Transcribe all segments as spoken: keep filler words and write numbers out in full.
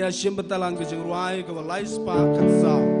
Shim bynta lang ka jingrwai kaba lai spah khatsaw.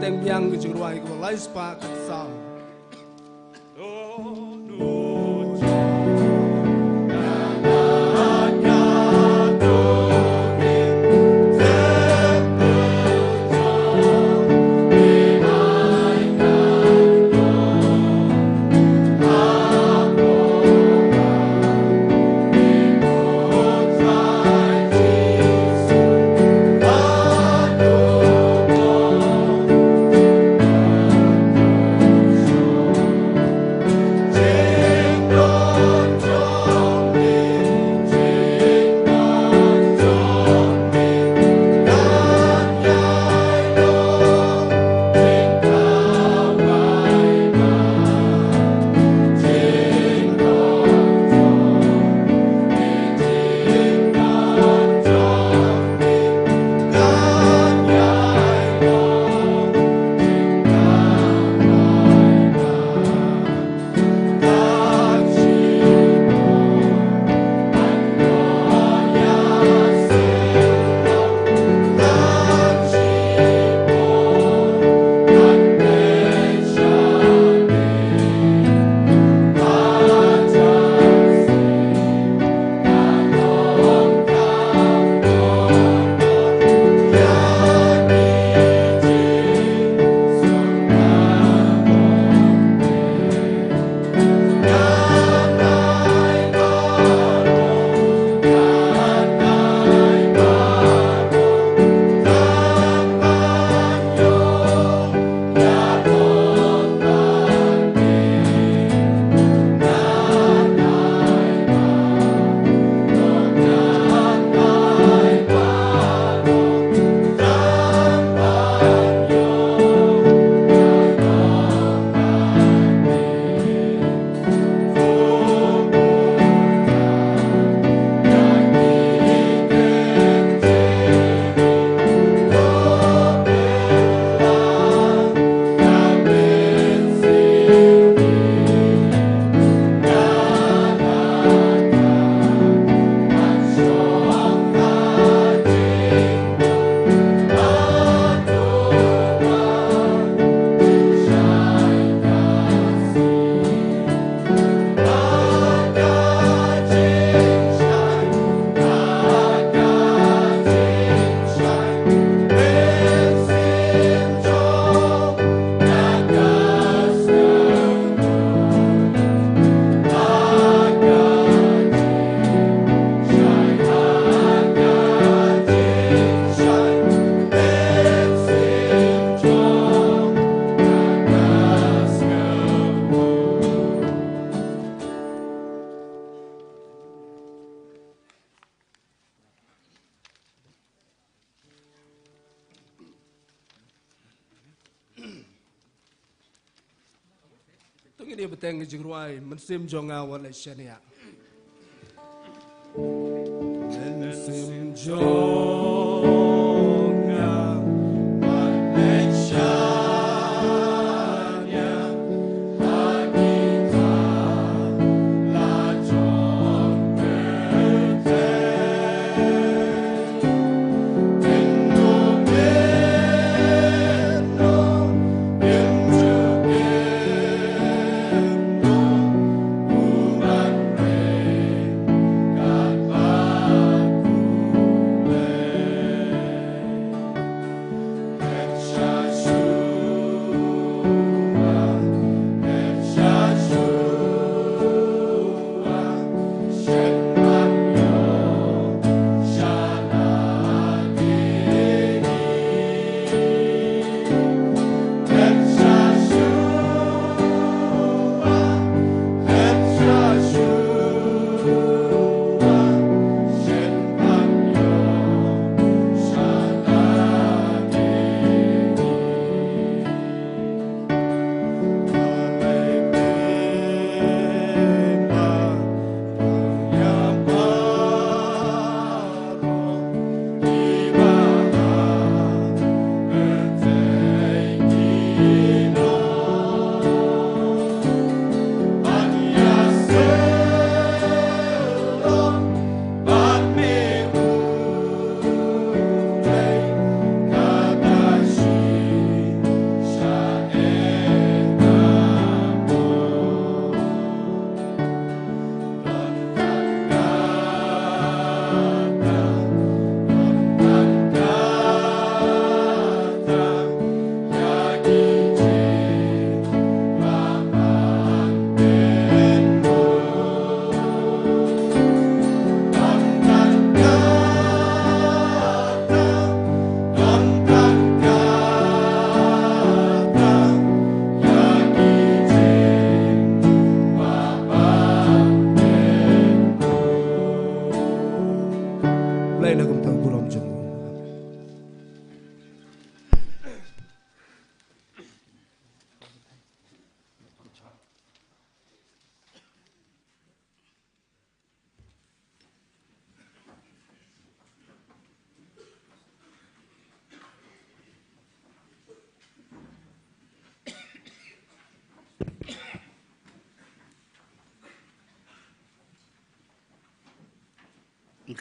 Biang ka jingrwai kaba lai spah khatsaw. To ngin ïa bteng ka jingrwai Mynsiem Jong Nga Wat Leit Shaniah. Mynsiem Jong Nga Wat Leit Shaniah.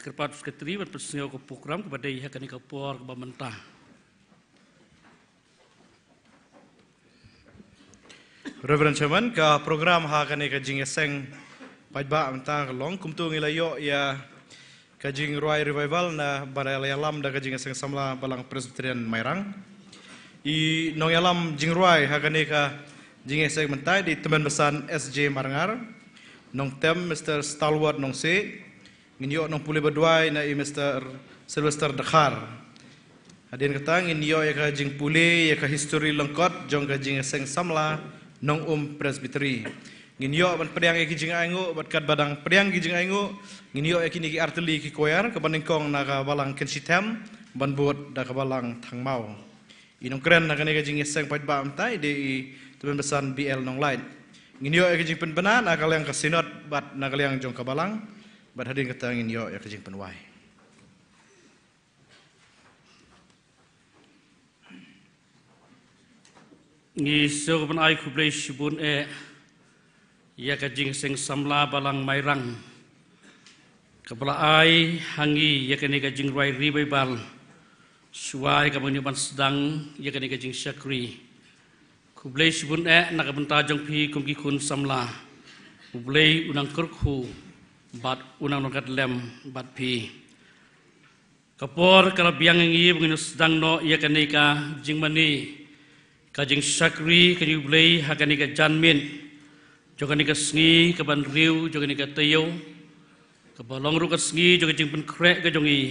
Kyrpad Secretary ban pynsngew ka program kaba dei ha kane ka por kaba mynta. Reverend Chairman, ka program ha kane ka jingïaseng paidbah mynta ka long kumto. Ngi la ïoh ïa ka jingrwai revival na ba la ïalam da ka jingïaseng samla Balang Presbyterian Mairang. I nongïalam jingrwai ha kane ka jingïaseng mynta i dei Tymmen Basan S J Marngar, nongtem Mister Stalwart Nongsiej, ngin ïoh nongpule ba duwai na i Mister Sylvester Dkhar. Hadien kata ngin ïoh ïa ka jingpule ïa ka histori lyngkot jong ka jingïaseng samla Nongum Presbytery. Ngin ïoh ban pdiang ïa ki jingainguh, bad katba dang pdiang ki jingainguh, ngin ïoh ïa kine ki artylli ki koyar kaba nyngkong na ka Balang Kynshitem ban bud da ka Balang Thangmaw. I nongkren na kane ka jingïaseng paidbah mynta i dei i Tymmen Basan B L Nonglait. Ngin ïoh ïa ka jingpynbna na ka liang ka Synod bad na ka liang jong ka Balang, bad hadien kata ngin ïoh ïa ka jingpynwai. Ngi sngewbha ban ai khublei shibun eh ïa ka jingïaseng samla Balang Mairang kaba la ai ha ngi ïa kane ka jingrwai revival. Shuwa ïa kaba ngin ïoh ban sdang ïa kane ka jingshakri, khublei shibun eh na ka bynta jong phi kum ki khun samla. U Blei u nang kyrkhu bad u nang long ryngkat lem bad phi. Ka por ka la biang ïa ngi ba ngin sdang noh ïa kane ka jingmane, ka jingshakri ka jong U Blei ha kane ka janmiet jong kane ka sngi kaba hynriew jong kane ka taïew, kaba long ruh ka sngi jong ka jingpynkhreh ka jong ngi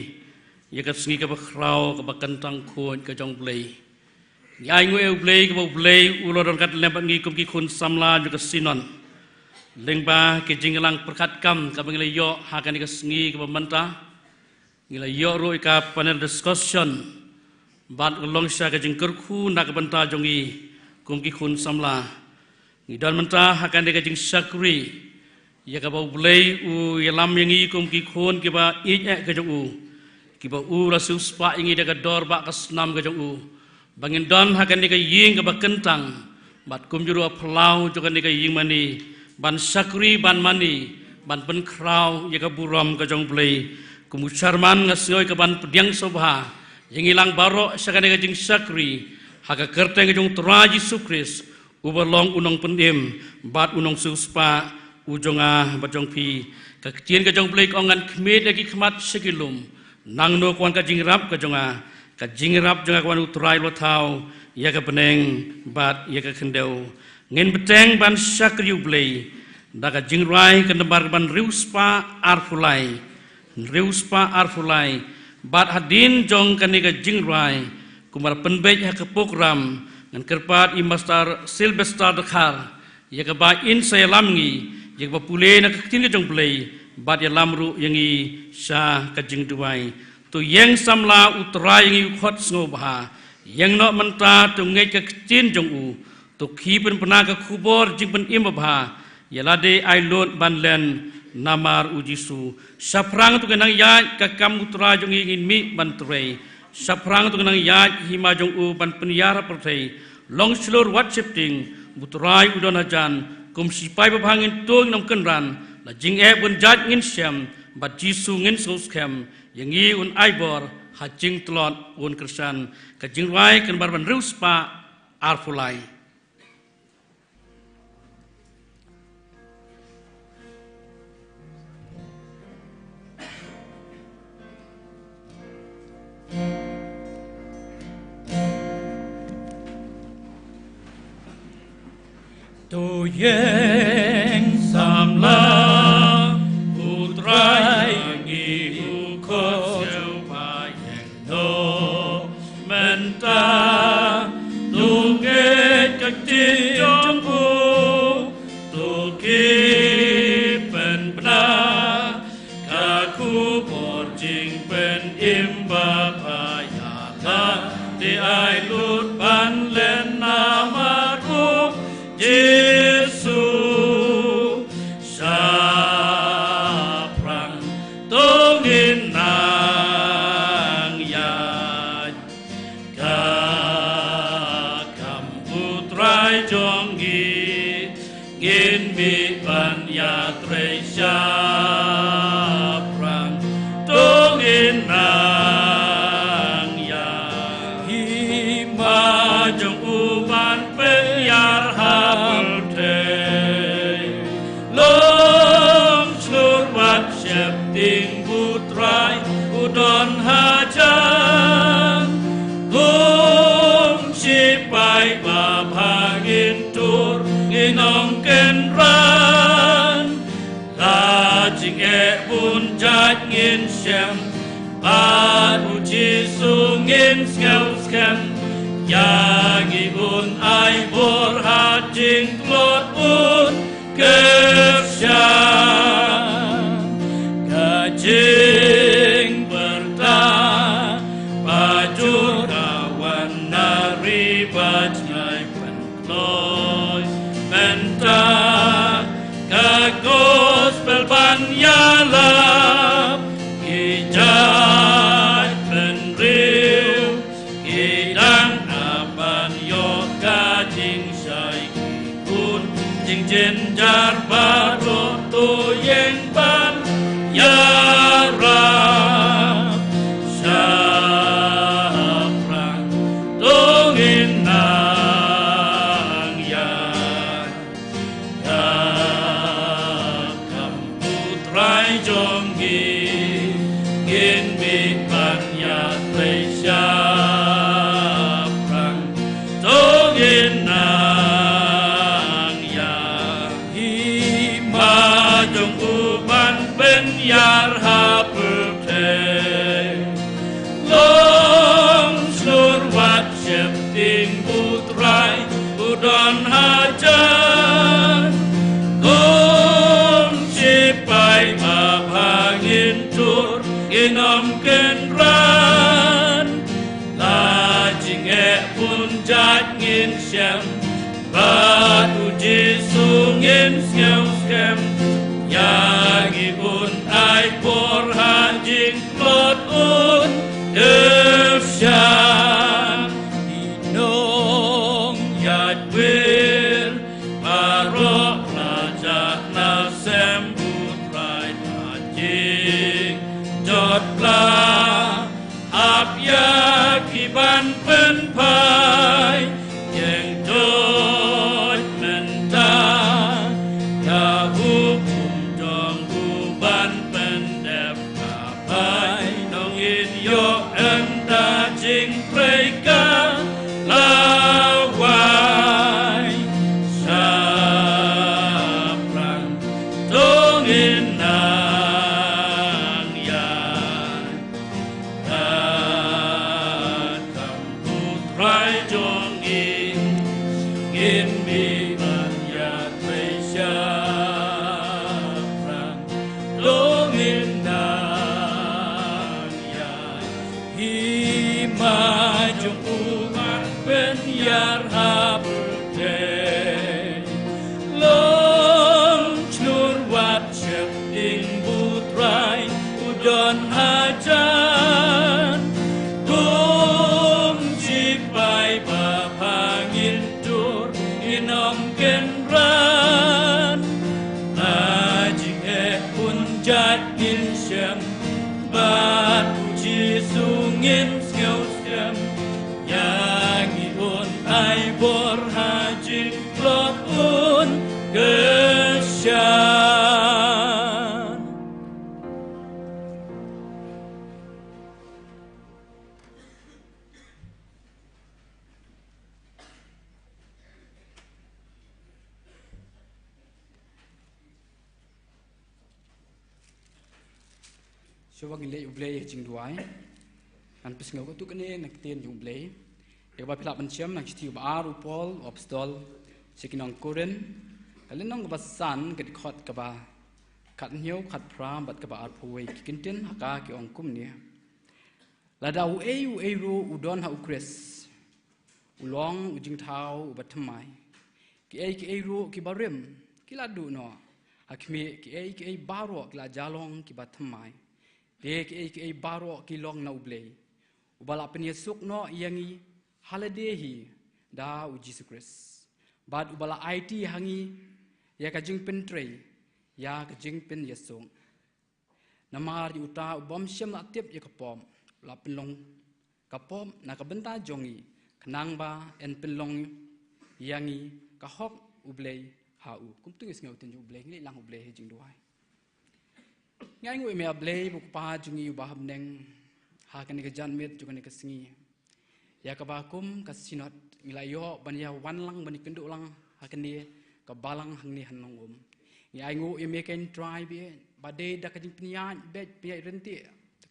ïa ka sngi kaba khraw kaba kyntang khuid ka jong U Blei. Ngi ainguh ïa U Blei kaba U Blei u long ryngkat lem bad ngi kum ki khun samla jong ka Synod. Lyngba ki jingïalang pyrkhat kam kaba ngi la ïoh ha kane ka sngi kaba mynta, ngi la ïoh ruh ïa ka panel discussion bad ka long sha ka jingkyrkhu na ka bynta jong ngi kum ki khun samla. Ngi don mynta ha kane ka jingshakri ïa kaba U Blei u ïalam ïa ngi kum ki khun kiba ïeit eh ka jong u, kiba u la siewspah ïa ngi da ka dor bah ka snam ka jong u, ba ngin don ha kane ka ïing kaba kyntang bad kumjuh ruh ha phyllaw jong kane ka ïing mane, ban shakri ban mane ban pynkhraw ïa ka burom ka jong U Blei. Kum u chairman nga sngew ïa ka ban pdiang sngewbha ïa ngi lang baroh sha kane ka jingshakri ha ka kyrteng ka jong U Trai Jisu Khrist, uba long u nongpynim bad u nongsiewspah u jong nga bad jong phi. Ka ktien ka jong U Blei ka ong, ngan khmih ïa ki khmat sha ki lum, nangno ka wan ka jingïarap ka jong nga? Ka jingïarap jong nga ka wan U Trai uba la thaw ïa ka bneng bad ïa ka khyndew. Ngin bteng ban shakri U Blei da ka jingrwai ka nambar kaba hynriew spah arphew lai. Hynriew spah arphew lai. Bad hadien jong kane ka jingrwai, kumba la pynbeit ha ka program, ngan kyrpad ïa i Master Sylvester Dkhar ïa kaba in sa ïalam ngi ïa kaba pule na ka ktien ka jong U Blei bad ïalam ruh ïa ngi sha ka jingduwai. To ïeng samla, U Trai ïa ngi u khot sngewbha. Ïeng noh mynta, to ngeit ka ktien jong u. To khie pynbna ka khubor jingpynim babha ïa lade ai lut ban len namar U Jisu. Shaphrang to ka nang ïaid ka kam U Trai jong ngi, ngin mih ban trei. Shaphrang to ka nang ïaid hima jong u ban pynïar ha pyrthei. Long shlur wat sheptieng, U Trai u don hajan. Kum sipai babha ngin tuh, ngin ym kynran. La jingeh bun jait ngin shem, bad Jisu ngin sngewskhem. Ïa ngi un ai bor ha jingtlot un kyrshan. Ka jingrwai ka nambar ba hynriew spah arphew lai. To ïeng samla, U Trai ngi u khot sngewbha, ïeng noh mynta, to ngeit ka ktien jong u, to khie pynbna ka khubor jingpynim babha ïa lade ai lut Shem, bad u Jisu ngin sngewskem, ïa ngi un ai bor ha jingtlot un kyrshan. Ka jingpyrta ba jur ka wan na ri ba jngai pynkloi, mynta ka gospel ban ïalap, ki jait bynriew ki dang ban ïoh ka jingshai, ki bun jingjynjar baroh to ïeng ban ïarap. Shaphrang to ngin nang ïaid, ka kam U Trai jong ngi, ngin mih ban ïatrei. Shaphrang to ngin nang ïaid, hima jong u ban pynïar ha pyrthei. Long shlur wat sheptieng, U Trai u don hajan. Kum shipai ba bha ngin tur, ngin ym kynran. La jingeh bun jait ngin shem, bad u Jisu ngin sngewskem, ïa ngi un ai bor ha jingtlot un kyrshan. Ki nongïaid wir baroh la jah na sem, U Trai, ha jingjot la ap ïa ki ban pynphai. Ïeng doit mynta, ka hukum jong u ban pyndep ka bai. Nongin ïoh ynda jingtrei ka la wai. Shaphrang to ngin nang ïaid, ka kam U Trai jong ngi, ngin mih ban ïatrei. Shaphrang to ngin nang ïaid, hima jong u ban pynïar ha pyrthei. Long shlur wat sheptieng, U Trai u don hajan. Kum shipai ba bha ngin tur, ngin ym kynran. Na jingeh bun jait ngin shem, bad u Jisu ngin sngewskem, ïa ngi un ai bor ha jingtlot un kyrshan. Shuwa ngin leit U Blei ha jingduwai, ngan pynsngew katto katne na ka ktien jong U Blei. Ïa kaba phi lah ban shem na ka shithi ba ar u Paul u apostol sha ki nong Korinth, ka lynnong kaba san, ka dkhot kaba khathynñiew, khatphra bad kaba arphew wei. Ki kyntien ha ka ki ong kumne: Lada uei uei ruh u don ha U Khrist, u long u jingthaw uba thymmai. Kiei kiei ruh kiba rim ki la duh noh, ha khmih, kiei kiei baroh ki la jia long kiba thymmai. Te kiei kiei baroh ki long na U Blei, uba la pynïasuk noh ïa ngi ha lade hi da U Jisu Khrist, bad uba la aiti ha ngi ïa ka jingpyntrei ïa ka jingpynïasuk. Namar ïa uta u bym shym la tip ïa ka pop, u la pynlong ka pop na ka bynta jong ngi, khnang ba yn pynlong ïa ngi ka hok U Blei ha u. Kumta ngin ïa sngew ktien jong U Blei, ngin leit lang ha U Blei ha jingduwai. Ngi ainguh ïa me, A Blei, U Kpa jong ngi uba ha bneng, ha kane ka janmiet jong kane ka sngi, ïa kaba kum ka Synod ngi la ïoh ban ïa wan lang, ban ïakynduh lang ha kane ka balang hangne ha Nongum. Ngi ainguh ïa me, ko Trai, ba dei da ka jingpynïaid beit, pynïaid ryntih,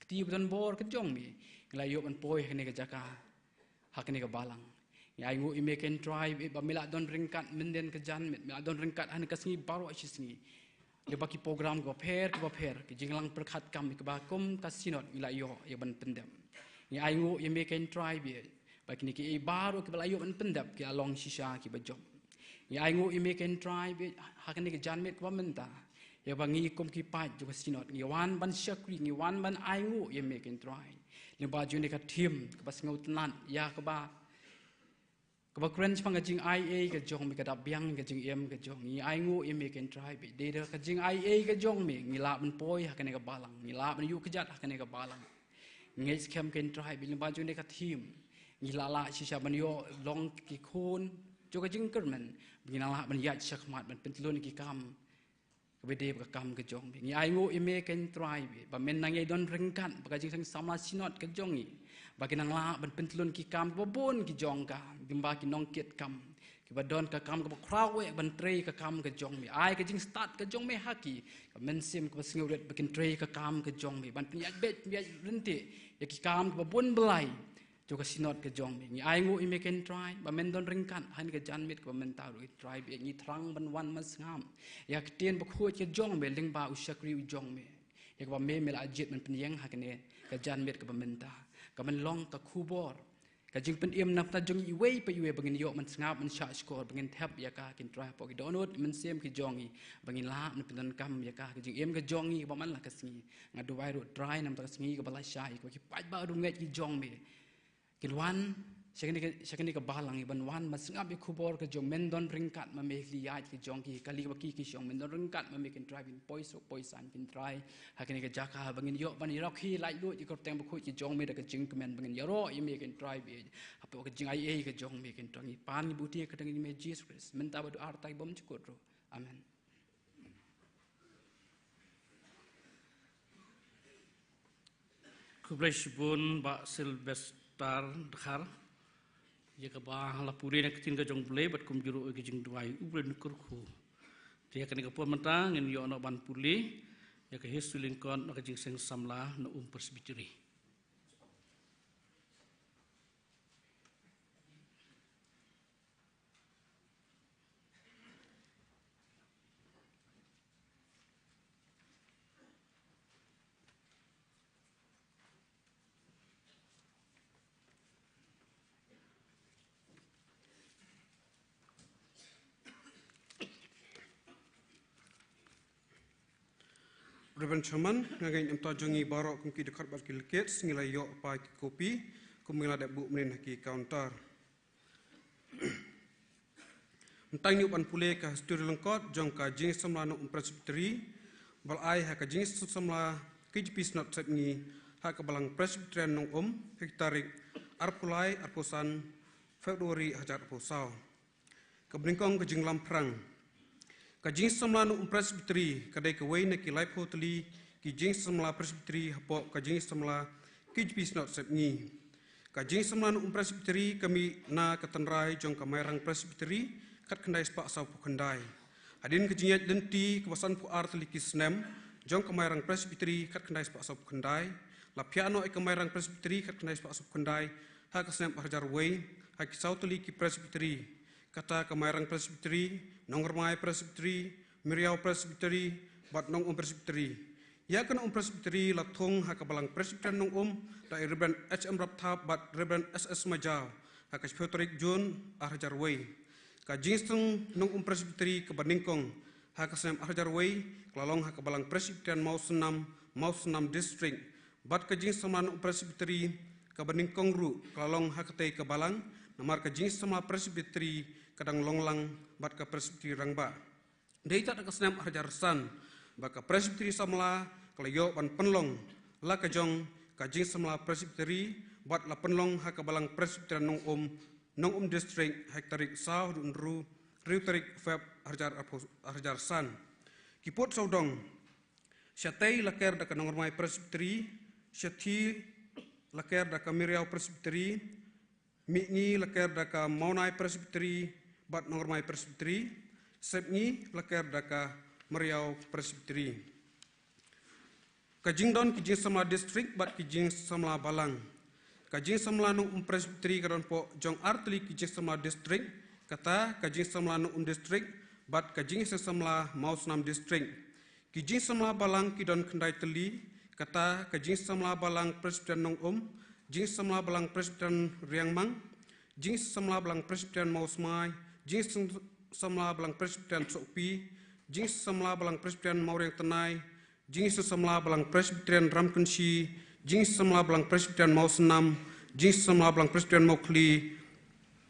Kti ba don bor ka jong me, ngi la ïoh ban poi ha kane ka jaka, ha kane ka balang. Ngi ainguh ïa me Kynrad ba me la don ryngkat myndien ka janmiet, me la don ryngkat ha kane ka sngi baroh shi sngi. Lyngba ki program kiba pher kiba pher, ki jinglang pyrkhat kam kiba kum ka Synod ngi la ïoh ïa ban pyndep. Ngi ainguh ïa me Kynrad ba kine kiei baroh kiba la ïoh ban pyndep ki la long shisha kiba jop. Ngi ainguh ïa me Kynrad ha kane ka janmiet kaba mynta, ïa ba ngi kum ki paid jong ka Synod ngi wan ban shakri, ngi wan ban ainguh ïa me Kynrad. Lyngba jong kane ka theme kaba sngewtynnat, ïa kaba, kaba kren shaphang ka jingaiei ka jong me, ka dap biang ka jingim ka jong ngi. Ngi ainguh ïa me Kynrad ba dei da ka jingaiei ka jong me ngi lah ban poi ha kane ka balang, ngi lah ban ïuh kjat ha kane ka balang. Ngi ngeit skhem Kynrad ba lyngba jong kane ka theme ngi la lah shisha ban ïoh long ki khun jong ka jingkyrmen, ba ngin nang lah ban ïaid shakhmat ban pyntlun ki kam kaba dei bad ka kam ka jong me. Ngi ainguh ïa me Kynrad ba men nang ïa don ryngkat bad ka jingseng samla Synod ka jong ngi, ba ki nang lah ban pyntlun ki kam kiba bun ki jong ka, lyngba ki nongkitkam kiba don ka kam kaba khraw eh ban trei ka kam ka jong me. Ai ka jingstad ka jong me ha ki, ka mynsiem kaba sngewrit ba kin trei ka kam ka jong me, ban pynïaid beit pynïaid ryntih ïa ki kam kiba bun blai jong ka Synod ka jong me. Ngi ainguh ïa me Kynrad ba men don ryngkat ha kane ka janmiet kaba mynta ruh Kynrad, ba ngi thrang ban wan ban sngap ïa ka ktien bakhuid ka jong me lyngba u shakri u jong me, ïa kaba me, me la jied ban pynïeng ha kane ka janmiet kaba mynta. Ka ban long ka khubor, ka jingpynim na bynta jong iwei pa iwei, ba ngin ïoh ban sngap ban shahshkor, ba ngin thep ïa ka Kynrad hapoh ki dohnud mynsiem ki jong ngi, ba ngin lah ban pyndonkam ïa ka, ka jingim ka jong ngi kaba man la ka sngi. Nga duwai ruh Trai na bynta ka sngi kaba lashai, kaba ki paidbah riewngeit ki jong me kin wan sha kane ka, sha kane ka balang, ban wan ban sngap ïa ka khubor ka jong me. Men don ryngkat ma me ha ki ïaid ka jong ki, kali kaba ki ki shong, men don ryngkat ma me Kynrad, ban poi suk poi san Kynrad ha kane ka jaka, ba ngin ïoh ban ïaroh ki laitluid ïa ka kyrteng bakhuid ka jong me da ka jingkmen, ba ngin ïaroh ïa me Kynrad hapoh ka jingaiei ka jong me Kynrad. Ngi pan ngi buti ha ka kyrteng jong me Jisu Khrist mynta bad arta ki bymjukut ruh. Amen. Khublei shibun Bah Sylvester Dkhar, ïa kaba la pule na ka ktien ka jong U Blei bad kumjuh ruh ïa ka jingduwai U Blei un kyrkhu. Te ha kane ka por mynta ngin ïoh noh ban pule ïa ka history lyngkot na ka jingseng samla na Um Presbytery. Reverend Chairman, nga ngeit namar jong ngi baroh kum ki dkhot bad ki lykit, ngi la ïoh pat ki kopi, kum ngi la dep buh mynnin ha ki counter. Mynta ngi ïoh ban pule ka history lyngkot jong ka jingsamla Nongum Presbytery, ba la ai ha ka jingsamla K J P Synod Sepngi, ha ka Balang Presbyterian Nongum, ha ki tarik arphew lai, arphew san February hajar arphew saw. Kaba nyngkong, ka jinglamphrang. Ka jingsamla Nongum Presbytery ka dei kawei na ki laiphew tylli ki jingsamla Presbytery hapoh ka jingsamla K J P Synod Sepngi. Ka jingsamla Nongum Presbytery ka mih na ka tynrai jong ka Mairang Presbytery khatkhyndai spah sawphew khyndai. Hadien ka jingïaid lynti kaba sanphew ar tylli ki snem jong ka Mairang Presbytery khatkhyndai spah sawphew khyndai, la phiah noh ïa ka Mairang Presbytery khatkhyndai spah sawphew khyndai ha ka snem arhajar wei, ha ki saw tylli ki Presbytery. Kata ka Mairang Presbytery, Nongrmai Presbytery, Meriaw Presbytery, bad Nongum Presbytery. Ïa ka Nongum Presbytery la thung ha ka Balang Presbyterian Nongum da i Reverend H M Rapthap bad Reverend S S Majaw ha ka shiphew tarik Jun arhajar wei. Ka jingseng Nongum Presbytery kaba nyngkong ha ka snem arhajar wei ka la long ha ka Balang Presbyterian Mawsynram, Mawsynram District. Bad ka jingsamla Nongum Presbytery kaba nyngkong ruh ka la long ha katei ka balang, namar ka jingsamla Presbytery ka dang long lang bad ka Presbytery rangbah. Dei tad ha ka snem arhajar san ba ka Presbytery samla ka la ïoh ban pynlong la ka jong ka jingsamla Presbytery, bad la pynlong ha ka Balang Presbyterian Nongum, Nongum District, ha ki tarik saw haduh hynriew, hynriew tarik Feb arhajar arphew, arhajar san. Ki pud sawdong. Shatei la ker da ka Nongrmai Presbytery, Shathie la ker da ka Meriaw Presbytery, Mihngi la ker da ka Mawnai Presbytery bad Nongrmai Presbytery, Sepngi la ker da ka Meriaw Presbytery. Ka jingdon ki jingsamla district bad ki jingsamla balang. Ka jingsamla Nongum Presbytery ka don poh jong artylli ki jingsamla district, kata ka jingsamla Nongum District bad ka jingsamla Mawsnam District. Ki jingsamla balang ki don khyndai tylli, kata ka jingsamla balang Presbyterian Nongum, jingsamla balang Presbyterian Riangmang, jingsamla balang Presbyterian Mawsmai, jingsamla balang Presbyterian Sohpi, jingsamla balang Presbyterian Mawriang Tnai, jingsamla balang Presbyterian Ramkynshi, jingsamla balang Presbyterian Mawsnam, jingsamla balang Presbyterian Mawkhli,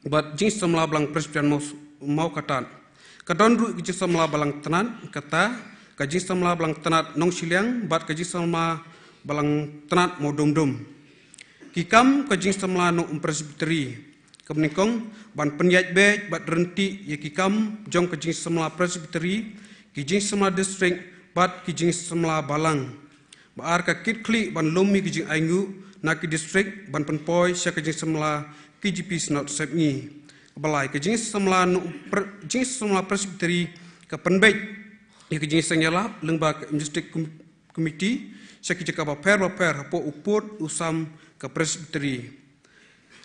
bad jingsamla balang Presbyterian Maw, Mawkatat. Ka don ruh ka jingsamla balang Tnat, kata ka jingsamla balang Tnat Nongshiliang bad ka jingsamla balang Tnat Mawdumdum. Ki kam ka jingsamla Nongum Presbytery. Ka banyngkong, ban pynïaid beit bad ryntih ïa ki kam jong ka jingsamla Presbytery, ki jingsamla district bad ki jingsamla balang. Ba ar, ka kit khlieh ban lum ïa ki jingainguh na ki district ban pynpoi sha ka jingsamla K J P Synod Sepngi. Ba lai, ka jingsamla Nongum Pre, jingsamla Presbytery ka pynbeit ïa ka jingseng ïalap lyngba ka Evangelistic Com, Committee sha ki jaka bapher bapher hapoh u pud u sam ka Presbytery.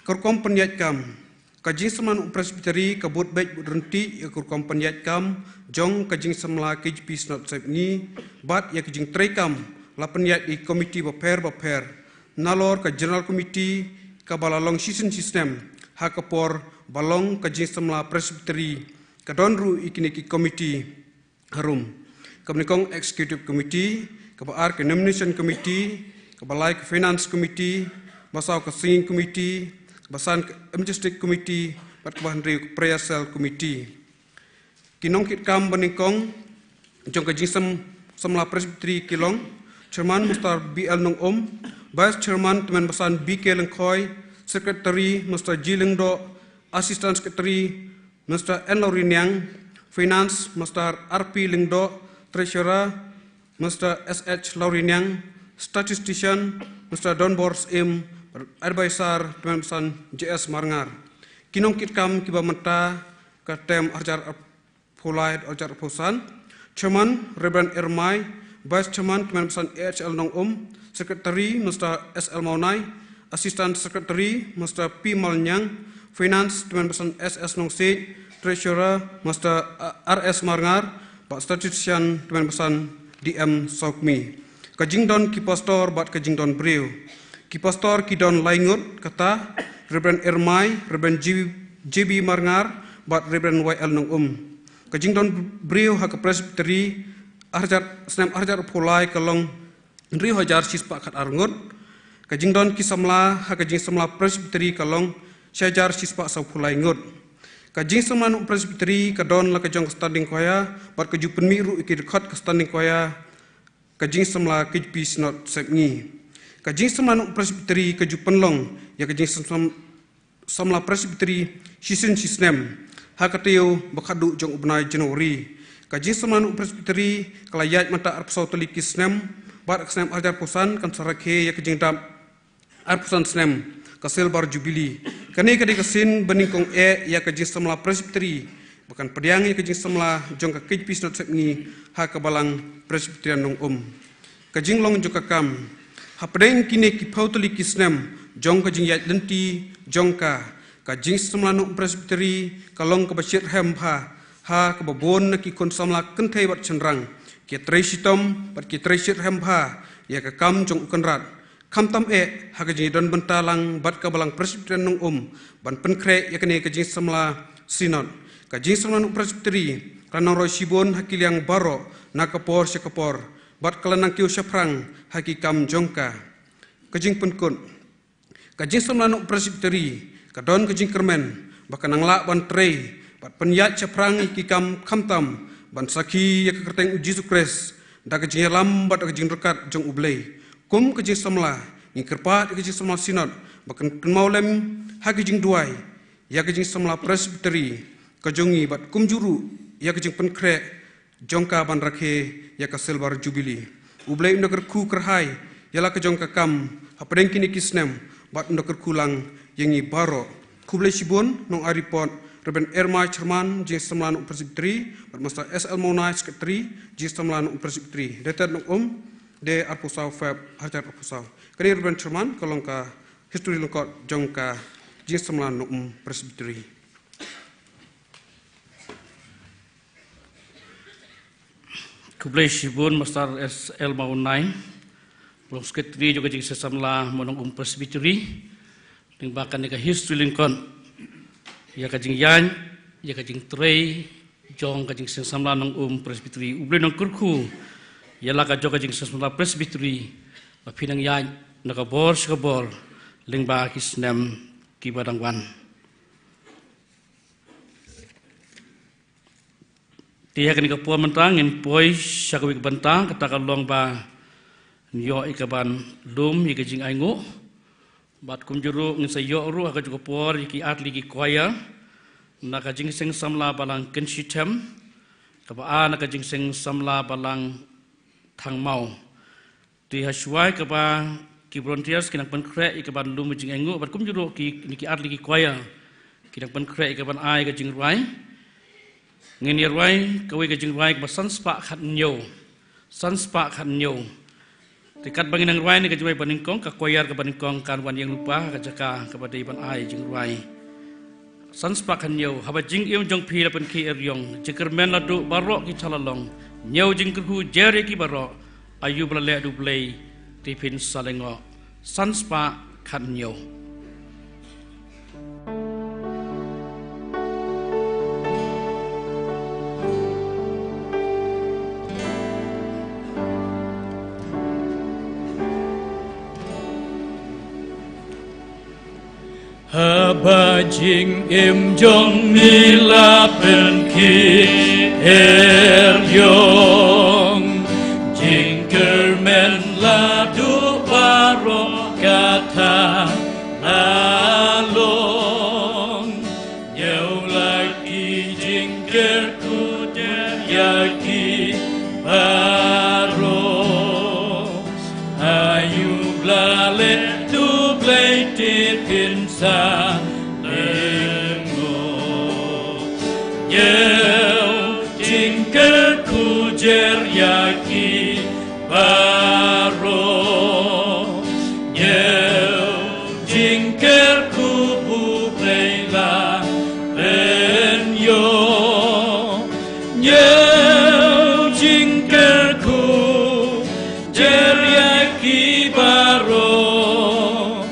Ka rukom pynïaid kam. Ka jingsamla Nongum Presbytery ka bud beit bud ryntih ïa ka rukom pynïaid kam jong ka jingsamla K J P Synod Sepngi bad ïa ka jingtrei kam la pynïaid ïa ki komiti bapher bapher. Nalor ka General Committee kaba la long shisien shisnem ha ka por ba long ka jingsamla Presbytery, ka don ruh ïa kine ki komiti harum. Ka banyngkong Executive Committee, kaba ar ka Nomination Committee, kaba lai ka Finance Committee, ba saw ka Singing Committee, ba san ka Evangelistic Committee, bad kaba hynriew ka Prayer Cell Committee. Ki nongkitkam banyngkong jong ka jingsam, samla Presbytery ki long: Chairman Mister B L Nongum, Vice Chairman Tymmen Basan B K Lyngkhoi, Secretary Mister G Lyngdoh, Assistant Secretary Mister N Loriniang, Finance Mister R P Lyngdoh, Treasurer Mister S H Loriniang, Statistician Mister Donbor Syiem, Advisor Tymmen Basan J S Marngar. Ki nongkitkam kiba mynta ka term arhajar arphew lai arhajar arphew san: Chairman Reverend Ermai, Vice Chairman Tymmen Basan A H L Nongum, Secretary Mister S L Mawnai, Assistant Secretary Mister P Malniang, Finance Tymmen Basan S S Nongsiej, Treasurer Mister R S Marngar, bad Statistician Tymmen Basan D M Sawkmie. Ka jingdon ki pastor bad ka jingdon briew. Ki pastor ki don lai ngut, kata Reverend Ermai, Reverend J B Marngar, bad Reverend Y L Nongum. Ka jingdon briew ha ka Presbytery arhajar, snem arhajar arphew lai ka long hynriew hajar shispah khatar ngut. Ka jingdon ki samla ha ka jingsamla Presbytery ka long shi hajar shispah sawphew lai ngut. Ka jingsamla Nongum Presbytery ka don la ka jong ka Standing Choir bad ka ju pynmih ruh ïa ki dkhot ka Standing Choir ka jingsamla K J P Synod Sepngi. Ka jingsamla Nongum Presbytery ka ju pynlong ïa ka jingsam, samla Presbytery shisien shisnem ha ka taïew ba khatduh jong u bnai January. Ka jingsamla Nongum Presbytery ka la ïaid mynta arphew saw tylli ki snem, bad ka snem arhajar arphew san kan sa rakhe ïa ka jingdap arphew san snem ka Silver Jubilee. Kane ka dei ka sien banyngkong eh ïa ka jingsamla Presbytery ba kan pdiang ïa ka jingsamla jong ka K J P Synod Sepngi ha ka Balang Presbyterian Nongum. Ka jinglong jong ka kam. Hapdeng kine ki phew tylli ki snem jong ka jingïaid lynti jong ka, ka jingsamla Nongum Presbytery ka long kaba shitrhem bha ha kaba bun na ki khun samla kynthei bad shynrang ki trei shitom bad ki trei shitrhem bha ïa ka kam jong U Kynrad. Khamtam eh ha ka jingdon bynta lang bad ka Balang Presbyterian Nongum ban pynkhreh ïa kane ka jingsamla Synod. Ka jingsamla Nongum Presbytery ka la nang roi shibun ha ki liang baroh na ka por sha ka por bad ka la nang kiew shaphrang ha ki kam jong ka. Ka jingpynkut. Ka jingsamla Nongum Presbytery ka don ka jingkyrmen ba ka nang lah ban trei bad pynïaid shaphrang ïa ki kam, khamtam ban sakhi ïa ka kyrteng U Jisu Khrist da ka jingïalam bad da ka jingryngkat jong U Blei. Kum ka jingsamla, ngi kyrpad ïa ka jingsamla Synod ba kan kynmaw lem ha ka jingduwai ïa ka jingsamla Presbytery ka jong ngi bad kumjuh ruh ïa ka jingpynkhreh jong ka ban rakhe ïa ka Silver Jubilee. U Blei un da kyrkhu kyrhai ïa la ka jong ka kam hapdeng kine ki snem bad un da kyrkhu lang ïa ngi baroh. Khublei shibun. Nong ai report, Reverend Ermai, Chairman, Jingsamla Nongum Presbytery, bad Mister S L Mawnai, Secretary, Jingsamla Nongum Presbytery. Dated Nongum, Dei arphew saw Feb, hajar arphew saw. Kane Reverend Sherman, ka long ka history lyngkot jong ka jingsamla nongum Presbytery. Khublei shibun Master S L Mawnai, long secretary jong ka jingsamla nongum Presbytery. Lyngba kane ka history lyngkot ïa ka jingïaid, ïa ka jingtrei jong ka jingsamla nongum Presbytery. U Blei un kyrkhu ïa la ka jong ka jingsamla Presbytery, ba phin nang ïaid na ka bor sha ka bor lyngba ki snem kiba dang wan. Te ha kane ka por mynta ngin poi sha kawei ka bynta, kata ka long ba ngin ïoh ïa kaban lum ïa ka jingainguh. Bad kumjuh ruh ngin sa ïoh ruh ha ka juh ka por ïa ki artylli ki choir na ka jingïaseng samla balang Kynshetem, kaba ar na ka jingïaseng samla balang Thangmaw. Te ha shuwa kaba ki volunteers ki nang pynkhreh ïa kaban lum ïa ka jingainguh, bad kumjuh ruh ki, ki artylli ki choir ki nang pynkhreh ïa kaban ai ka jingrwai, ngin ïa rwai kawei ka jingrwai kaba san spah khathynñiew. San spah khathynñiew. Te katba ngin nang rwai ïa ka jingrwai banyngkong, ka choir kaba nyngkong kan wan ïeng lypa ha ka jaka kaba dei ban ai jingrwai. San spah khathynñiew. Haba jingim jong phi la pynkhih ïa riong, jingkyrmen la duh baroh ki thalalong. Ñiew jingkyrkhu jer ïa ki baroh, aïu ba la leh da U Blei te phin sa lyngngoh. San spah khathynñiew. Haba jingim jong ngi la pynkhih ïa riong, jingkyrmen la duh baroh ka thalalong. Ñiew la ki jingkyrkhu jer ïa ki baroh, aïu ba la leh da U Blei te phin sa lyngngoh. Ñiew jingkyrkhu jer ïa ki baroh. Ñiew jingkyrkhu ba U Blei la pynïoh. Ñiew jingkyrkhu jer ïa ki baroh,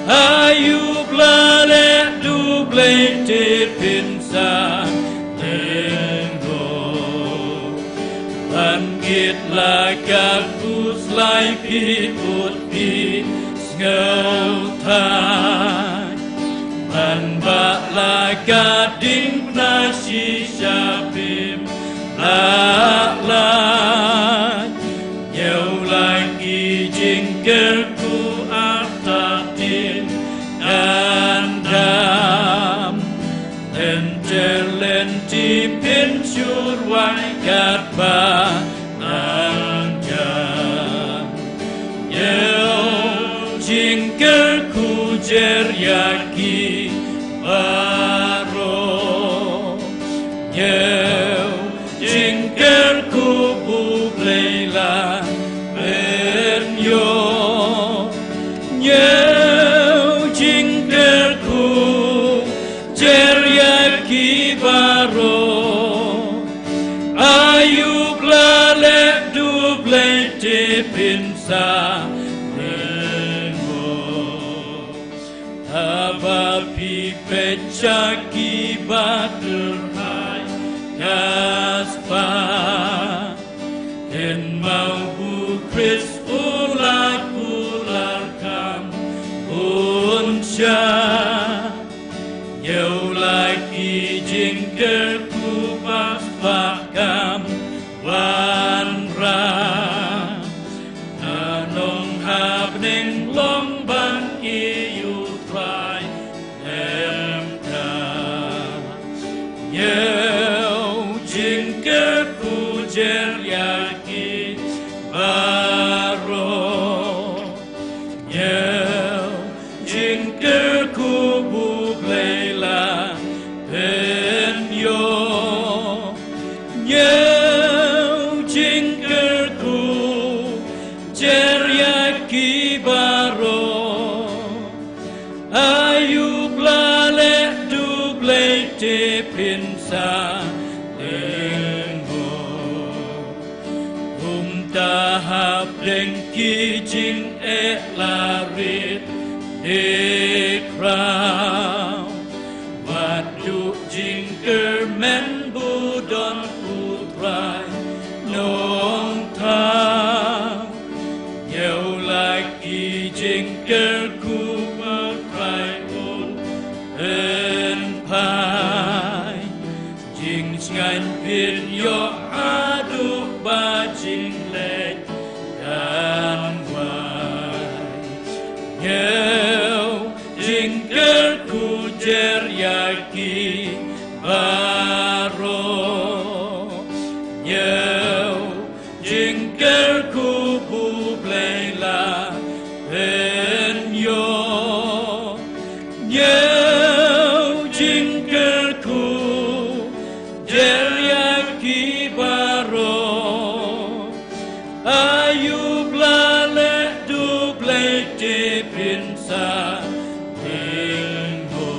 aïu ba la leh da U Blei te phin sa lyngngoh. Ban kit la ka khuslai phi bud phi sngewthuh. Ban bah la ka diengphna shisha phim lah lait. Ñiew la ki jingkyrkhu artatien kan dam. Lynter lynti phin shu rwai katba nang jan. Ñiew jingkyrkhu jer ïa ki baroh. Ñiew jingkyrkhu ba U Blei la pynïoh. Ñiew jingkyrkhu jer ïa ki baroh. Aïu ba la leh da U Blei te phin sa lyngngoh. Haba phi peit sha ki ba kyrhai ka spah, kynmaw ba U Khrist u la kular kham bun sha. Ñiew la ki jingkyrkhu ba spah kam wanrah. Ka nong ha bneng long ban ïeit ïa U Trai. Em ka ñiew jingkyrkhu jer ïa ki baroh. Ñiew jingkyrkhu ba U Blei la pynïoh. Ñiew jingkyrkhu te phin sa teng mo. Kumta hapdeng ki jingeh la rit de khraw, wat duh jingkyrmen, bun don U Trai Nongthaw. Ñiew la ki jingkyrkhu ba U Trai un pynphai. Jingsngewbha phin ïoh haduh ba jingleit kan wai. Ñiew jingkyrkhu jer ïa ki baroh. Ñiew jingkyrkhu ba U Blei la pynïoh. Ñiew jingkyrkhu jer ïa ki baroh. Aïu ba la leh da U Blei te phin sa teng mo.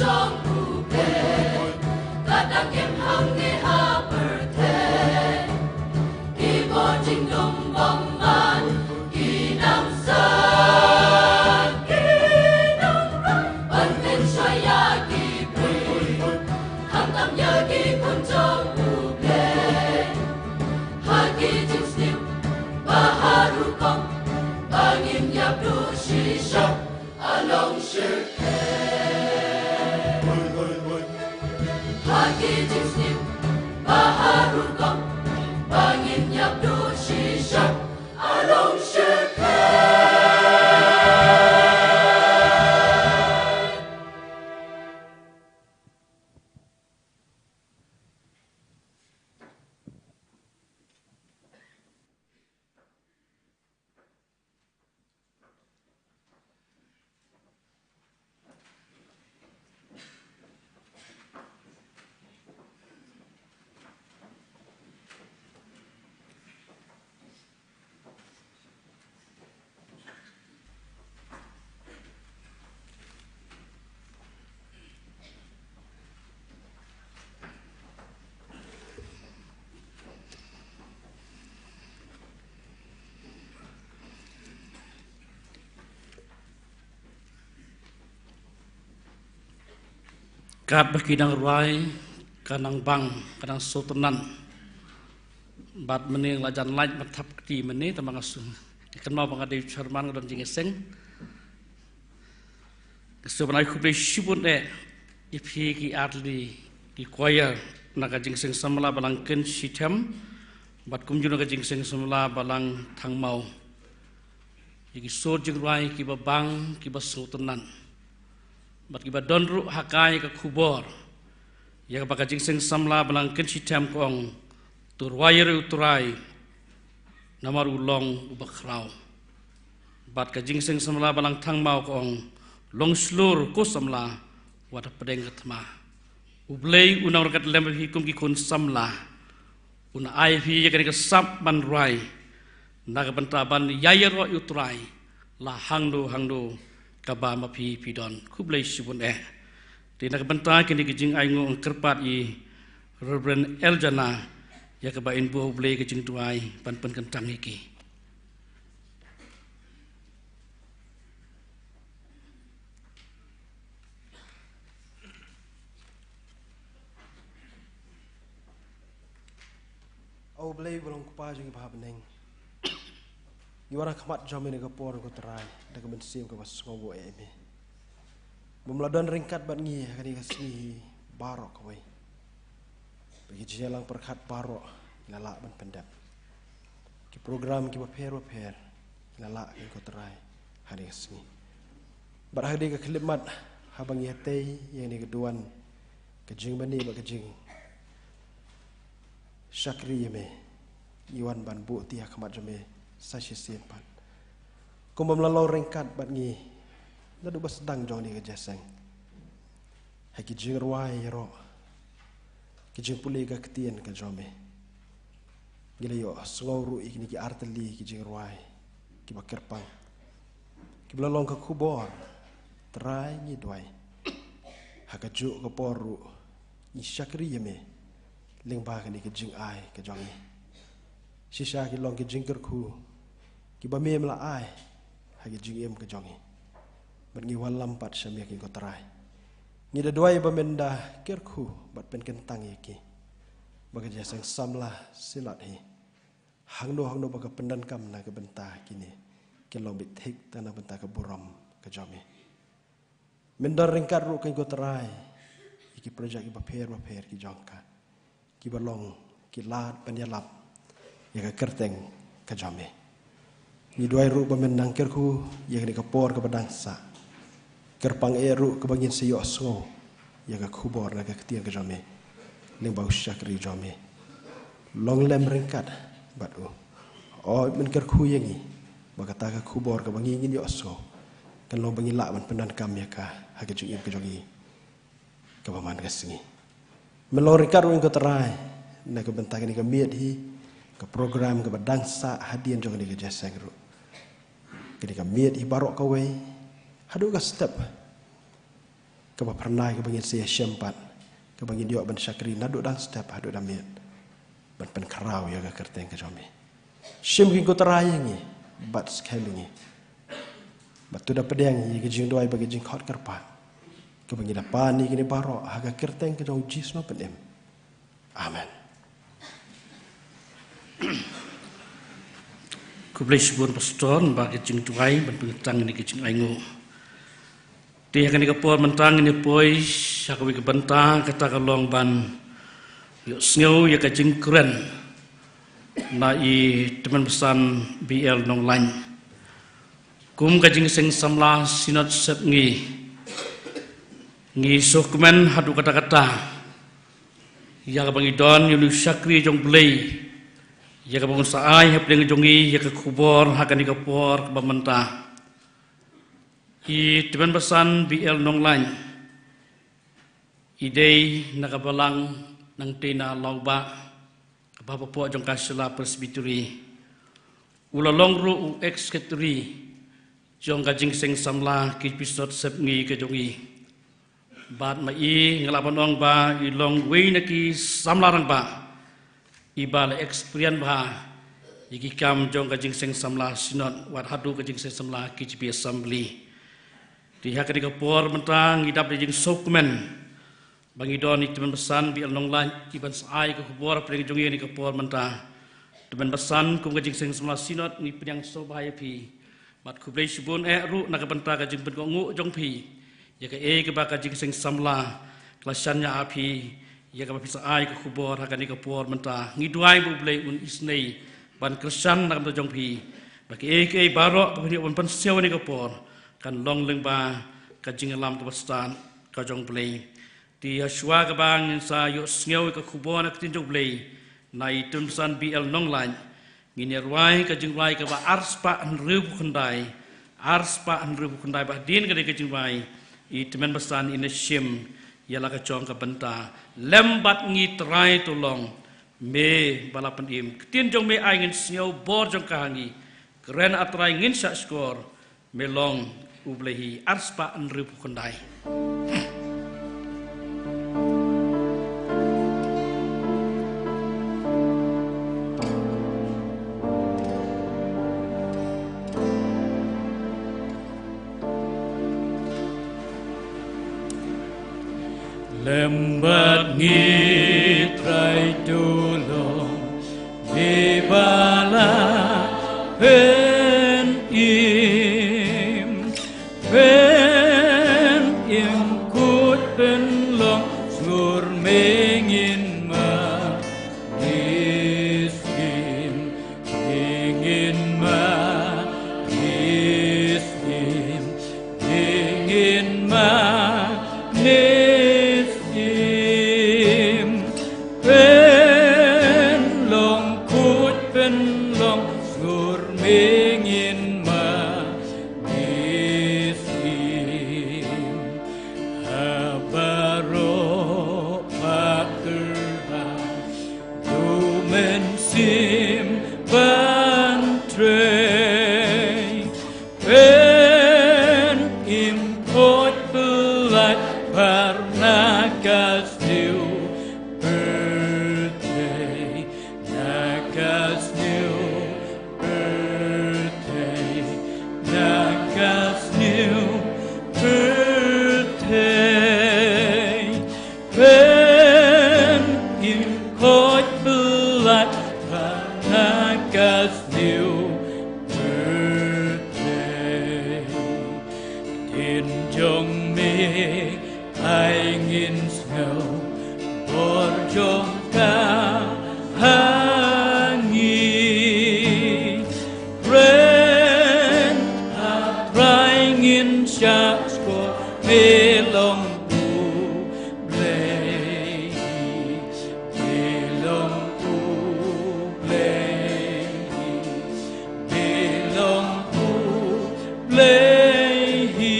Jong u Blei, ka dang im hangne ha pyrthei. Ki bor jinglong bymman, ki nang san, ki nang rai. Ban pynshoi ïa ki briew, khamtam ïa ki khun jong u Blei. Ha ki jingsniew ba ha rukom, ba ngin ïap duh shisha. Along shyrkhei. Hoi, hoi, hoi. Ha ki jingsniew ba ha rukom, ba ngin ïap duh shisha. Along shyrkhei. Katba ki nang rwai, ka nang bang, ka nang sngewtynnat. Bad mynne la jan lait ban thap kti mynne, tangba nga sngew, kynmaw ba nga dei u chairman, nga don jingïaseng. Nga sngew ban ai khublei shibun eh ïa phi ki artylli ki choir na ka Jingïaseng Samla Balang Kynshi Them bad kumjuh na ka Jingïaseng Samla Balang Thangmaw. Ïa ki sur jingrwai kiba bang, kiba sngewtynnat. Bad kiba don ruh ha ka ïa ka khubor ïa kaba ka Jingïaseng Samla Balang Kynshi Them ka ong, to rwai ïa u Trai namar u long uba khraw. Bad ka Jingïaseng Samla Balang Thangmaw ka ong, long shlur ko samla, wat hapdeng ka thma. U Blei u nang ryngkat lem bad phi kum ki khun samla. Un ai phi ïa kane ka sap ban rwai na ka bynta ban ïaroh ïa u Trai la hangno hangno kaba ma phi phi don. Khublei shibun eh. Te na ka bynta kine ki jingainguh nga kyrpad ïa i Reverend Eljana ïa kaba in buh U Blei ka jingduwai ban pynkyntang ïa ki. O Blei ba long Kpa jong ngi ba ha bneng, ngi wan ha khmat jong me ha kane ka por, ko Trai, da ka mynsiem kaba sngewnguh ïa me. Bym la don ryngkat bad ngi ha kane ka sngi hi baroh kawei. Bad ki jingïalang pyrkhat baroh ngi la lah ban pyndep. Ki program kiba pher ba pher ngi la lah, ko Trai, ha kane ka sngi. Bad ha kane ka khyllipmat haba ngi ïatei ïa kane ka duwan ka jingmane bad ka jingshakri ïa me, ngi wan ban buh kti ha khmat jong me sa shisien pat. Kum bym la long ryngkat bad ngi naduh ba sdang jong kane ka jingïaseng, ha ki jingrwai ïaroh, ki jingpule ka ktien ka jong me, ngi la ïohsngew ruh ïa kine ki artylli ki jingrwai kiba kyrpang, kiba la long ka khubor. Trai, ngi duwai ha kajuh ka por ruh ngi shakri ïa me lyngba kane ka jingai ka jong ngi. Shisha ki long ki jingkyrkhu kiba me me la ai ha ka jingim ka jong ngi. Bad ngi wallam pat sha me, ko Trai. Ngi da duwai ba men da kyrkhu bad pynkyntang ïa ki, ba ka jingïaseng samla Silat hi, hangno hangno ba ka pyndonkam na ka bynta kine, kan long beit thik tang na ka bynta ka burom ka jong me. Men don ryngkat ruh, ko Trai, ïa ki projek kiba pher ba pher ki jong ka, kiba long ki lad ban ïalap ïa ka kyrteng ka jong me. Ngi duwai ruh ba men nang kyrkhu ïa kane ka por kaba dang sah. Kyrpang eh ruh kaba ngin sa ïohsngew ïa ka khubor na ka ktien ka jong me lyngba u shakri jong me. Long lem ryngkat bad u. Hooid, men kyrkhu ïa ngi ba kata ka khubor kaba ngi ngin ïohsngew kan long ba ngi lah ban pyndonkam ïa ka ha ka jingim ka jong ngi kaba man ka sngi. Men long ryngkat ruh, ko Trai, na ka bynta kane ka miet hi, ka program kaba dang sah hadien jong kane ka jingïaseng ruh. Kane ka miet hi baroh kawei, haduh ka step kaba phyrnai kaba ngin sa ïashem bad kaba ngin ïoh ban shakri naduh dang step haduh dang miet ban pynkhraw ïa ka kyrteng ka jong me. Shim ki ko trai ïa ngi bad skhem ïa ngi. Bad to da pdiang ïa ka jingduwai bad ka jingkhot kyrpad kaba ngi da pan ïa kine baroh ha ka kyrteng ka jong Jisu Nongpynim. Amen. Khublei shibun Pastor ba ka jingduwai ban pynkyntang ïa ka jingainguh. Te ha kane ka por mynta ngin ïa poi sha kawei ka bynta, kata ka long ban ïohsngew ïa ka jingkren na i Tymmen Basan B L Nonglait. Kum ka Jingïaseng Samla Synod Sepngi, ngi sngewkmen haduh katta katta ïa kaba ngi don ïa u shakri jong U Blei, ïa kaba un sa ai hapdeng jong ngi ïa ka khubor ha kane ka por kaba mynta. I Tymmen Basan B L Nonglait i dei na ka balang nangtei na Lawbah, kaba hapoh jong ka Shella Presbytery. U la long ruh u ex secretary jong ka Jingïaseng Samla K J P Synod Sepngi ka jong i. Bad ma i nga lah ban ong ba i long uwei na ki samla rangbah iba la experience bha ïa ki kam jong ka Jingïaseng Samla Synod wat haduh ka Jingïaseng Samla K J P Assembly. Te ha kane ka por mynta ngi dap da jingsngewkmen ba ngi don i Tymmen Basan B L Nonglait i ban sa ai ka khubor hapdeng jong ngi ha kane ka por mynta. Tymmen Basan, kum ka Jingïaseng Samla Synod ngi pdiang sngewbha ïa phi. Bad khublei shibun eh ruh na ka bynta ka jingpynkohnguh jong phi ïa kaei kaba ka Jingïaseng Samla ka la shaniah ha phi, ïa kaba phi sa ai ka khubor ha kane ka por mynta. Ngi duwai ba U Blei un isynei ban kyrshan na ka bynta jong phi, ba kaei kaei baroh ba phin ïoh ban pynsngew ha kane ka por kan long lyngba ka jingïalam kaba stad ka jong U Blei. Te ha shuwa kaba ngin sa ïohsngew ïa ka khubor na ka ktien jong U Blei na i Tymmen Basan B L Nonglait, ngin ïa rwai ka jingrwai kaba arspah hynriewphew khyndai, arspah hynriewphew khyndai. Bad hadien ka dei ka jingrwai, i Tymmen Basan in ïa shim ïa la ka jong ka bynta: Lem bad ngi Trai to long, me ba la pynim. Ktien jong me ai ngin sngew, bor jong ka ha ngi. Kren ah Trai ngin shah shkor, me long U Blei hi. Arspah hynriewphew khyndai. Lem bad ngi Trai to long, me ba la pynim. Pynim khuid pynlong, shlur me ngin mane siem. Me ngin mane siem, me ngin mane siem. Pynlong khuid pynlong, shlur me ngin mane siem. Ha baroh pat tyrwa, to mynsiem ban trei. Pynim khuid pyllait, phar na ka sniew pyrthei, na ka sniew pyrthei, na ka sniew pyrthei. Pynim khuid pyllait, phar na ka sniew pyrthei. Ktien jong me ai ngin sngew, bor jong ka ha ngi. Kren ah Trai ngin shah shkor, me long U Blei hi, me long U Blei hi, me long U Blei hi.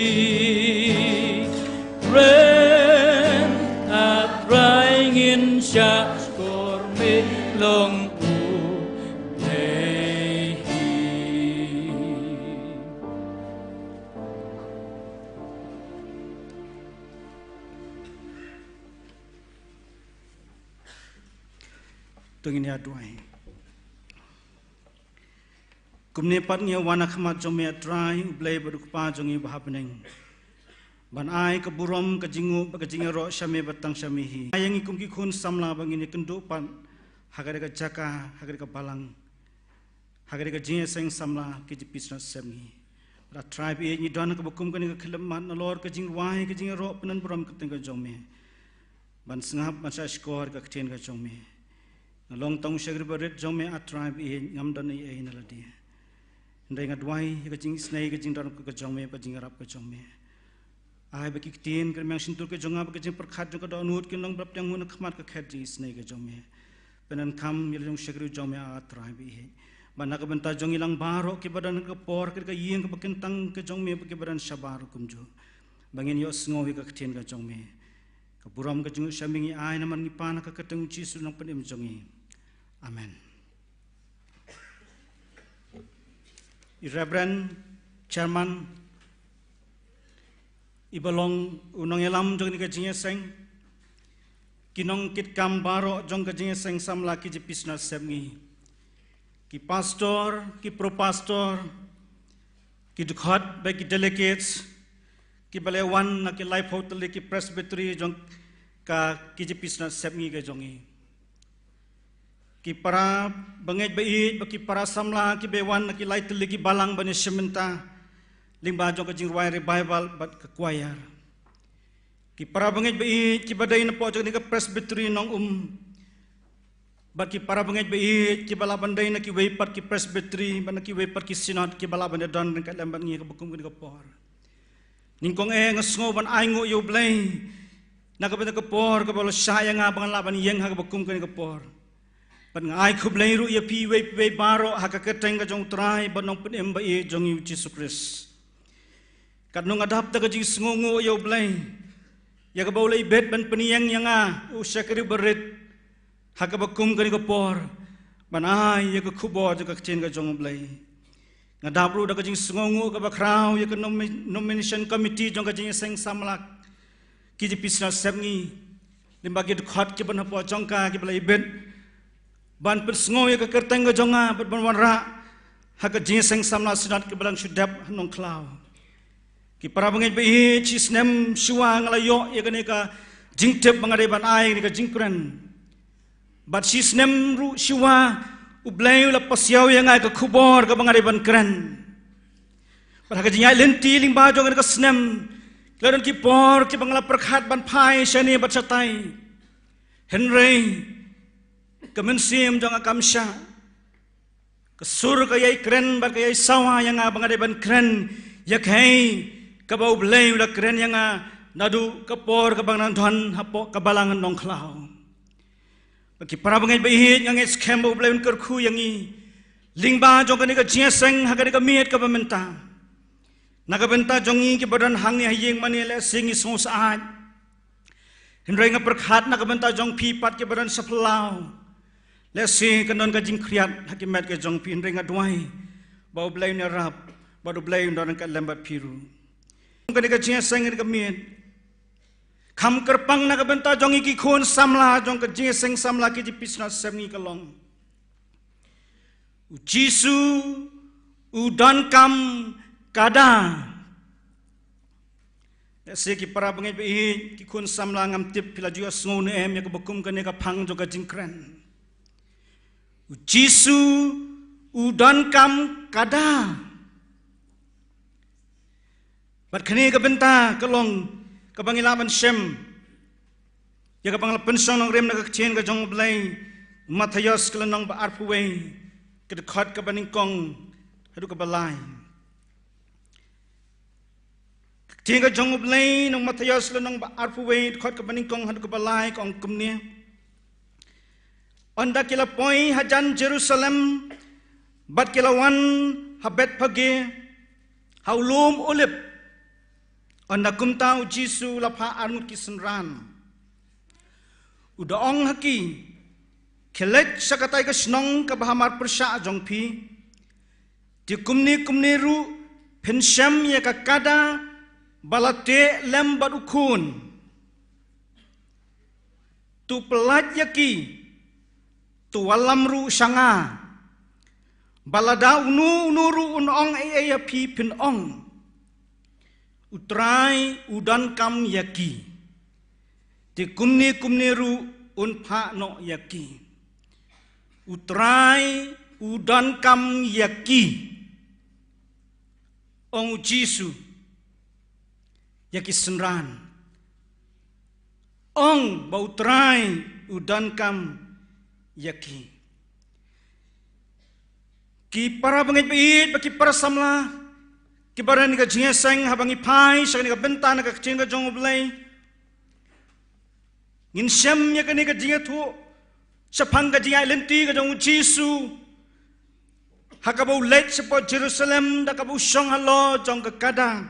Kren ah Trai ngin shah shkor, me long U Blei hi. To ngin ïa duwai. Kumne pat ngi wan ha khmat jong me, A Trai, U Blei bad U Kpa jong ngi uba ha bneng, ban ai ka burom, ka jingnguh bad ka jingïaroh sha me bad tang sha me hi. Ai ïa ngi kum ki khun samla ba ngin ïakynduh pat ha kane ka jaka, ha kane ka balang, ha kane ka jingïaseng samla K J P Synod Sepngi. Bad A Trai ba ïeit, ngi don ha kaba kum kane ka khyllipmat nalor ka jingrwai, ka jingïaroh, pynban burom ka kyrteng ka jong me, ban sngap, ban shah shkor ka ktien ka jong me. Nga long tang u shakri barit jong me, A Trai ba ïeit, ngam don ei ei na lade. Hynrei nga duwai ïa ka jingisynei, ka jingdon ka jong me, ka jingïarap ka jong me. Ai ba ki ktien ka rmiang shyntur ka jong nga bad ka jingpyrkhat jong ka dohnud kin long ba la pdiang hun ha khmat ka khet jingisynei ka jong me, pyndonkam ïa la jong u shakri jong me, A Trai ba ïeit. Bad na ka bynta jong ngi lang baroh kiba don ha ka por, ha ka ïing kaba kyntang ka jong me, bad kiba don shabar kumjuh, ba ngin ïohsngew ïa ka ktien ka jong me. Ka burom, ka jingngeit sha me ngi ai namar ngi pan ha ka kyrteng U Jisu Nongpynim jong ngi. Amen. I Reverend Chairman, iba long u nongïalam jong kane ka jingïaseng, ki nongkitkam baroh jong ka jingïaseng samla K J P Synod Sepngi, ki pastor, ki pro pastor, ki dkhot bad ki delegates kiba la wan na ki laiphew tylli ki presbytery jong ka K J P Synod Sepngi ka jong ngi, ki para bangeit ba ïeit bad ki para samla kiba wan na ki lai tylli ki balang ban ïashim bynta lyngba jong ka jingrwai revival bad ka choir, ki para bangeit ba ïeit kiba dei napoh jong kane ka presbytery Nongum, bad ki para bangeit ba ïeit kiba lah ban dei na kiwei pat ki presbytery bad na kiwei pat ki synod kiba lah ban ïadon ryngkat lem bad ngi ha kaba kum kane ka por. Nyngkong eh nga sngew ban ainguh ïa U Blei na ka bynta ka por kaba u la shah ïa nga ba ngan lah ban ïeng ha kaba kum kane ka por. Bad nga ai khublei ruh ïa phi iwei pa iwei baroh ha ka kyrteng ka jong U Trai bad Nongpynim ba ïeit jong ngi U Jisu Khrist. Katno nga dap da ka jingsngewnguh ïa U Blei ïa kaba u la ibit ban pynïeng ïa nga, u shakri barit, ha kaba kum kane ka por, ban ai ïa ka khubor jong ka ktien ka jong U Blei. Nga dap ruh da ka jingsngewnguh kaba khraw ïa ka nomi-, nomination committee jong ka jingïaseng samla K J P Synod Sepngi, lyngba ki dkhot kiba na pdeng jong ka kiba la ibit ban pynsngew ïa ka kyrteng ka jong nga bad ban wanrah ha ka jingïaseng samla Synod kaba dang shu dep ha Nongkhlaw. Ki para bangeit ba ïeit, shi snem shuwa nga la ïoh ïa kane ka jingtip ba nga dei ban ai kane ka jingkren. Bad shi snem ruh shuwa U Blei u la pasiaw ïa nga ïa ka khubor kaba nga dei ban kren. Bad ha ka jingïaid lynti lyngba jong kane ka snem, la don ki por kiba nga la pyrkhat ban phai shane bad shatai. Hynrei ka mynsiem jong nga kam shah. Ka sur ka ïai kren bad ka ïai sawa ïa nga ba nga dei ban kren ïa kaei kaba U Blei u la kren ïa nga naduh ka por kaba nga dang don hapoh ka balang Nongkhlaw. Bad ki para bangeit ba ïeit, nga ngeit skhem ba U Blei un kyrkhu ïa ngi lyngba jong kane ka jingïaseng ha kane ka miet kaba mynta. Na ka bynta jong ngi kiba don hangne ha ïing mane lehse ngi sngew syaid. Hynrei nga pyrkhat na ka bynta jong phi pat kiba don sha phyllaw, lehse kan don ka jingkhriat ha ki met ka jong phi, hynrei nga duwai ba U Blei un ïarap bad U Blei un don ryngkat lem bad phi ruh. Kane ka jingïaseng kane ka miet kham kyrpang na ka bynta jong ngi ki khun samla jong ka jingïaseng samla K J P Synod Sepngi ka long: U Jisu u donkam kada. Lehse ki para bangeit ba ïeit, ki khun samla, ngam tip phi la ju ïohsngew ne em ïa kaba kum kane ka phang jong ka jingkren: U Jisu u donkam kada. Bad kane ka bynta ka long kaba ngi lah ban shem ïa kaba nga la pynshong nongrim na ka ktien ka jong U Blei, Mathaios ka lynnong ba arphew wei, ka dkhot kaba nyngkong haduh kaba lai. Ka ktien ka jong U Blei nong Mathaios lynnong ba arphew wei, dkhot kaba nyngkong haduh kaba lai ka ong kumne: Ynda ki la poi hajan Jerusalem bad ki la wan ha Bethphage ha u lum Olib, ynda kumta U Jisu u la phah arngut ki synran. U da ong ha ki: Khie leit sha katai ka shnong kaba ha marpyrshah jong phi. Te kumne kumne ruh phin shem ïa ka kada ba la teh lem bad u khun. To pyllait ïa ki To wallam ruh sha nga. Ba lada uno uno ruh un ong ei ei ïa phi, phin ong, U Trai u donkam ïa ki. Te kumne kumne ruh un phah noh ïa ki. U Trai u donkam ïa ki, ong U Jisu ïa ki synran. Ong ba U Trai u donkam ïa ki. Ki para bangeit baieit bad ki para samla, kiba don ha kane ka jingïaseng, haba ngi phai sha kane ka bynta na ka ktien ka jong U Blei, ngin shem ïa kane ka jingïathuh shaphang ka jingïaid lynti ka jong U Jisu ha kaba u leit shapoh Jerusalem da kaba u shong halor jong ka kada.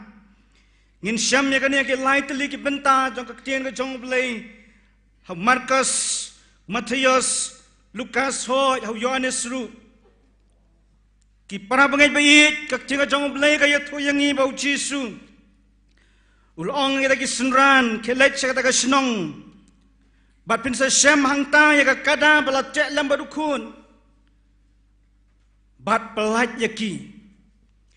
Ngin shem ïa kane ha ki lai tylli ki bynta jong ka ktien ka jong U Blei, ha u Markos, Mathaios, Lukas, hooid ha u Ïoannis ruh. Ki para bangeit baieit, ka ktien ka jong U Blei ka ïathuh ïa ngi ba U Jisu u la ong ïa kita ki synran, khie leit sha kata ka shnong bad phin sa shem hangta ïa ka kada ba la teh lem bad u khun, bad pyllait ïa ki.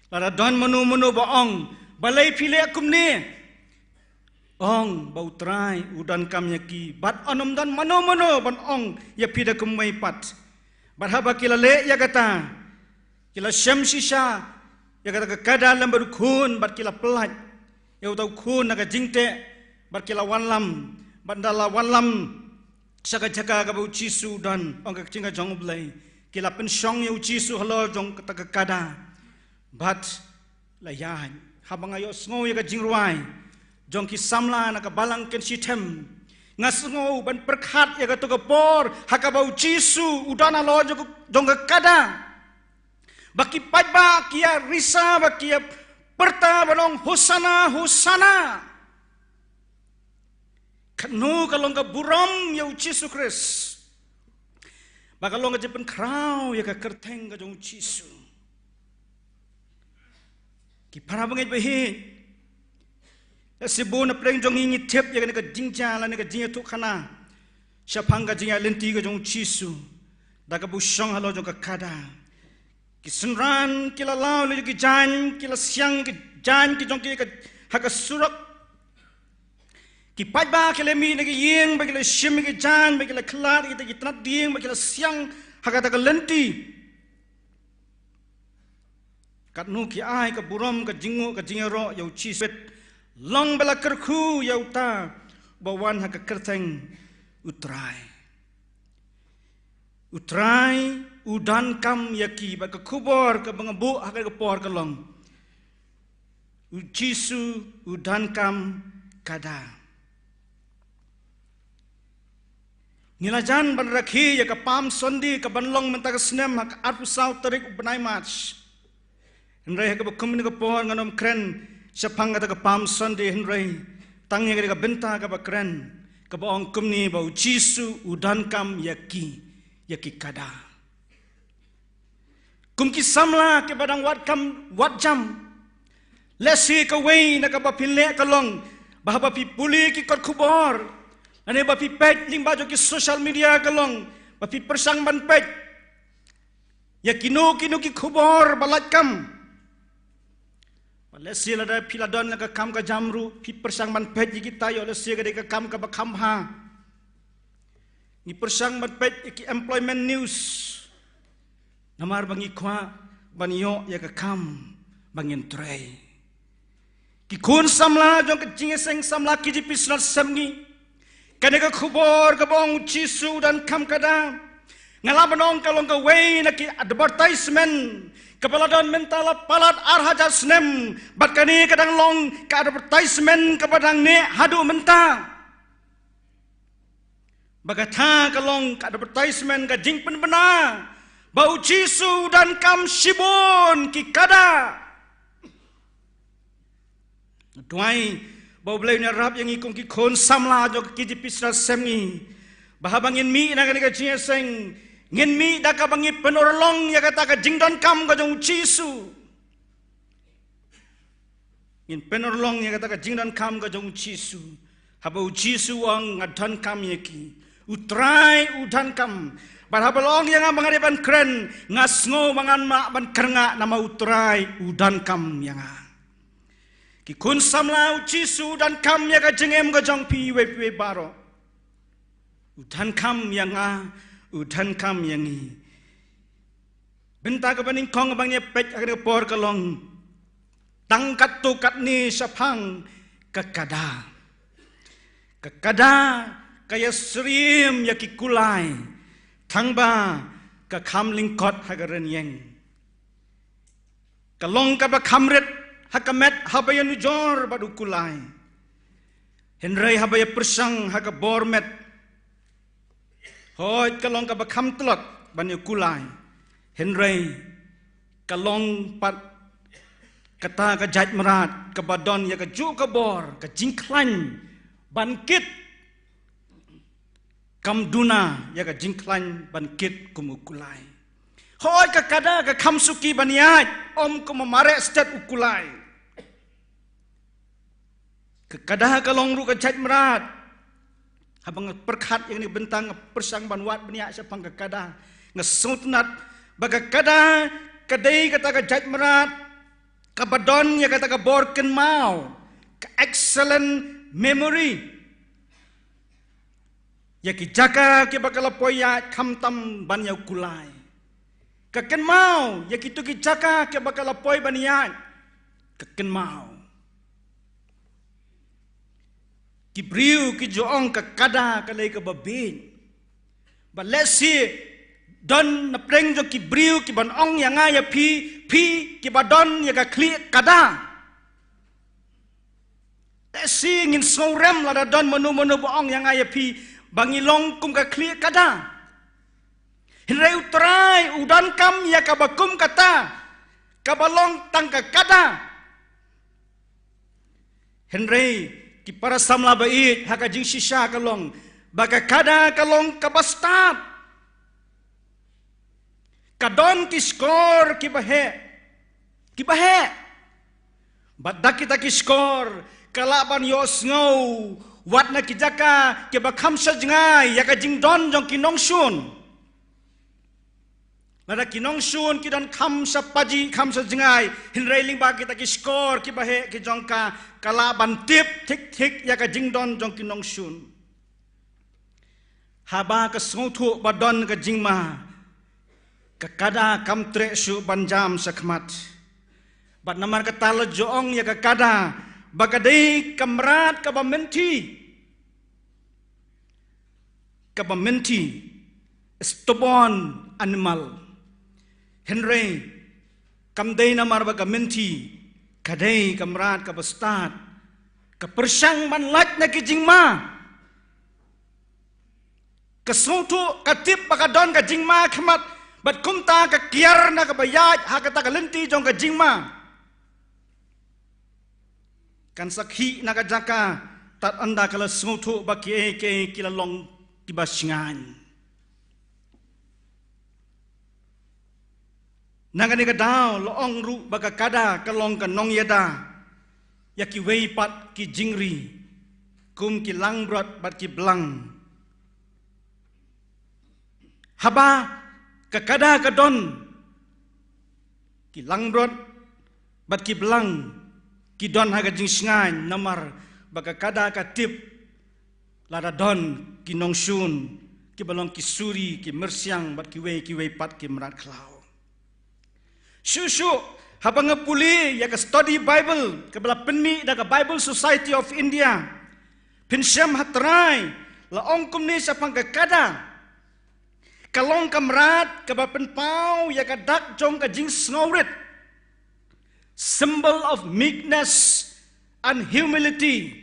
Lada don mano mano ba ong, balei phi leh kumne, ong ba U Trai u donkam ïa ki, bad yn ym don mano mano ban ong ïa phi da kumwei pat. Bad haba ki la leh ïa kata, ki la shem shisha ïa kata ka kada lem bad u khun, bad ki la pyllait ïa uta u khun na ka jingteh, bad ki la wallam. Bad ynda la wallam sha ka jaka kaba U Jisu u don, ong ka ktien ka jong U Blei, ki la pynshong ïa U Jisu halor jong kata ka kada bad la ïaid. Haba nga ïohsngew ïa ka jingrwai jong ki samla na ka balang ken shitom, nga sngew ban pyrkhat ïa kato ka por ha kaba U Jisu u don halor jong ka, jong ka kada, ba ki paidbah ki ïa risa, ba ki ïa pyrta ban ong, Hosana, Hosana. Katno ka long ka burom ïa U Jisu Khrist, ba ka long ka jingpynkhraw ïa ka kyrteng ka jong U Jisu. Ki para bangeit baieit, ïa shibun na pdeng jong ngi ngi tip ïa kane ka jingjia lane ka jingïathuhkhana shaphang ka jingïaid lynti ka jong U Jisu da kaba u shong halor jong ka kada. Ki synran ki la law ïa ki jaiñ, ki la siang ki jaiñ ki jong ki ha ka surok. Ki paidbah ki la mih na ki ïing bad ki la shim ïa ki jaiñ, bad ki la khlad ïa kita ki tnat dieng, bad ki la siang ha kata ka lynti. Katno ki ai ka burom, ka jingnguh, ka jingïaroh ïa U Jisu, long ba la kyrkhu ïa uta uba wan ha ka kyrteng U Trai. U Trai u donkam ïa ki, bad ka khubor kaba nga buh ha kane ka por ka long, U Jisu u donkam kada. Ngi la jan ban rakhe ïa ka Palm Sunday kaban long mynta ka snem ha ka arphew saw tarik u bnai March. Hynrei ha kaba kum kane ka por ngan ym kren shaphang kata ka Palm Sunday, hynrei tang ïa kane ka bynta kaba kren, kaba ong kumne ba U Jisu u donkam ïa ki, ïa ki kada. Kum ki samla kiba dang wad kam wad jam, lehse kawei na kaba phi leh ka long ba haba phi pule ki kot khubor lane ba phi peit lyngba jong ki social media ka long ba phi pyrshang ban peit ïa kino kino ki khubor ba lait kam. Ba lehse lada phi la don la ka kam ka jam ruh phi pyrshang ban peit ïa kita, ïoh lehse ka dei ka kam kaba kham bha. Ngi pyrshang ban peit ïa ki employment news, namar ba ngi kwah ban ïoh ïa ka kam ba ngin trei. Ki khun samla jong ka jingïaseng samla K J P Synod Sepngi, kane ka khubor kaba ong U Jisu u donkam kada, nga lah ban ong ka long kawei na ki advertisement kaba la don mynta la palat ar hajar snem, bad kane ka dang long ka advertisement kaba dang neh haduh mynta. Ba kata ka long ka advertisement, ka jingpynbna ba U Jisu u donkam shibun ki kada. Duwai ba U Blei un ïarap ïa ngi kum ki khun samla jong ka K J P Synod Sepngi, ba haba ngin mih na kane ka jingïaseng, ngin mih da kaba ngi pynurlong ïa kata ka jingdonkam ka jong U Jisu. Ngin pynurlong ïa kata ka jingdonkam ka jong U Jisu. Haba U Jisu u ong, nga donkam ïa ki, U Trai u donkam. Bad haba la ong ïa nga ba nga dei ban kren, nga sngew ba ngan mad ban kren namar U Trai u donkam ïa nga. Ki khun samla, U Jisu u donkam ïa ka jingim ka jong phi iwei pa iwei baroh. U donkam ïa nga, u donkam ïa ngi. Bynta kaba nyngkong ba ngi peit ha kane ka por ka long, tang katto katne shaphang ka kada. Ka kada ka ïasyriem ïa ki kulai, tang ba ka kham lyngkot ha ka rynïeng. Ka long kaba kham rit ha ka met haba ïanujor bad u kulai. Hynrei haba ïapyrshang ha ka bor met, hooid, ka long kaba kham tlot ban ïa u kulai. Hynrei ka long pat kata ka jait mrad kaba don ïa kajuh ka bor, ka jingkhlaiñ ban kit, kam duna ïa ka jingkhlaiñ ban kit kum u kulai. Hooid, ka kada ka kham suki ban ïaid, ym kum u mareh stet u kulai. Ka kada ka long ruh ka jait mrad. Haba nga pyrkhat ïa kane ka bynta, nga pyrshang ban wad bniah shaphang ka kada, nga sngewtynnat ba ka kada ka dei kata ka jait mrad kaba don ïa kata ka bor kynmaw, ka excellent memory, ïa ki jaka kiba ka la poi ïaid, khamtam ban ïa u kulai. Ka kynmaw ïa kito ki jaka kiba ka la poi ban ïaid. Ka kynmaw. Ki briew ki ju ong ka kada ka dei kaba bieit. Bad lehse don na pdeng jong ki briew ki ban ong ïa nga ïa phi, phi kiba don ïa ka khlieh kada. Lehse ngin sngewrem lada don mano mano ba ong ïa nga ïa phi ba ngi long kum ka khlieh kada. Hynrei U Trai u donkam ïa kaba kum kata, kaba long tang ka kada. Hynrei ki para samla ba ïeit, ha ka jingshisha ka long ba ka kada ka long kaba stad. Ka don ki shkor kiba heh, kiba heh. Bad da kita ki shkor ka lah ban ïohsngew wat na ki jaka kiba kham sha jngai ïa ka jingdon jong ki nongshun. Lada ki nongshun ki don kham sha paji, kham sha jngai, hynrei lyngba kita ki shkor kiba heh ki jong ka, ka lah ban tip thik thik ïa ka jingdon jong ki nongshun. Haba ka sngewthuh ba don ka jingma, ka kada kam treh shuh ban jam sha khmat. Bad namar kata la ju ong ïa ka kada ba ka dei ka mrad kaba mynthi. Kaba mynthi, stubborn animal. Hynrei kam dei namar ba ka mynthi, ka dei ka mrad kaba stad, ka pyrshang ban lait na ki jingma. Ka sngewthuh, ka tip ba ka don ka jingma khmat, bad kumta ka kiar na kaba ïaid ha kata ka lynti jong ka jingma. Kan sakhi na ka jaka tad ynda ka la sngewthuh ba kiei kiei ki la long kiba shngaiñ. Na kane ka daw la ong ruh ba ka kada ka long ka nongïada ïa kiwei pat ki jingri, kum ki langbrot bad ki blang. Haba ka kada ka don, ki langbrot bad ki blang ki don ha ka jingshngaiñ, namar ba ka kada ka tip lada don ki nongshun kiba long ki suri, ki myrsiang bad kiwei kiwei pat ki mrad khlaw. Shuh shuh haba nga pule ïa ka study Bible kaba la pynmih da ka Bible Society of India, Pynshemha Trai, la ong kumne shaphang ka kada: ka long ka mrad kaba pynpaw ïa ka dak jong ka jingsngewrit, symbol of meekness and humility.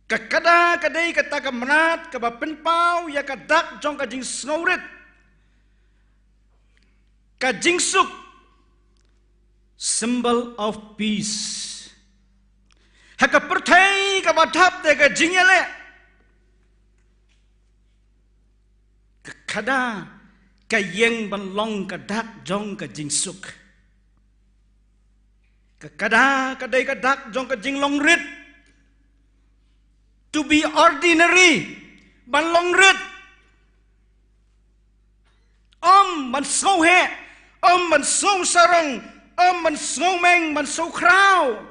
Ka kada ka dei kata ka mrad kaba pynpaw ïa ka dak jong ka jingsngewrit, ka jingsuk, symbol of peace. Ha ka pyrthei kaba dap da ka jingïaleh, ka kada ka ïeng ban long ka dak jong ka jingsuk. Ka kada ka dei ka dak jong ka jinglong rit. To be ordinary ban long rit, ym ban sngewheh, ym ban sngewsarong, ym ban sngewmeng, ban sngewkhraw.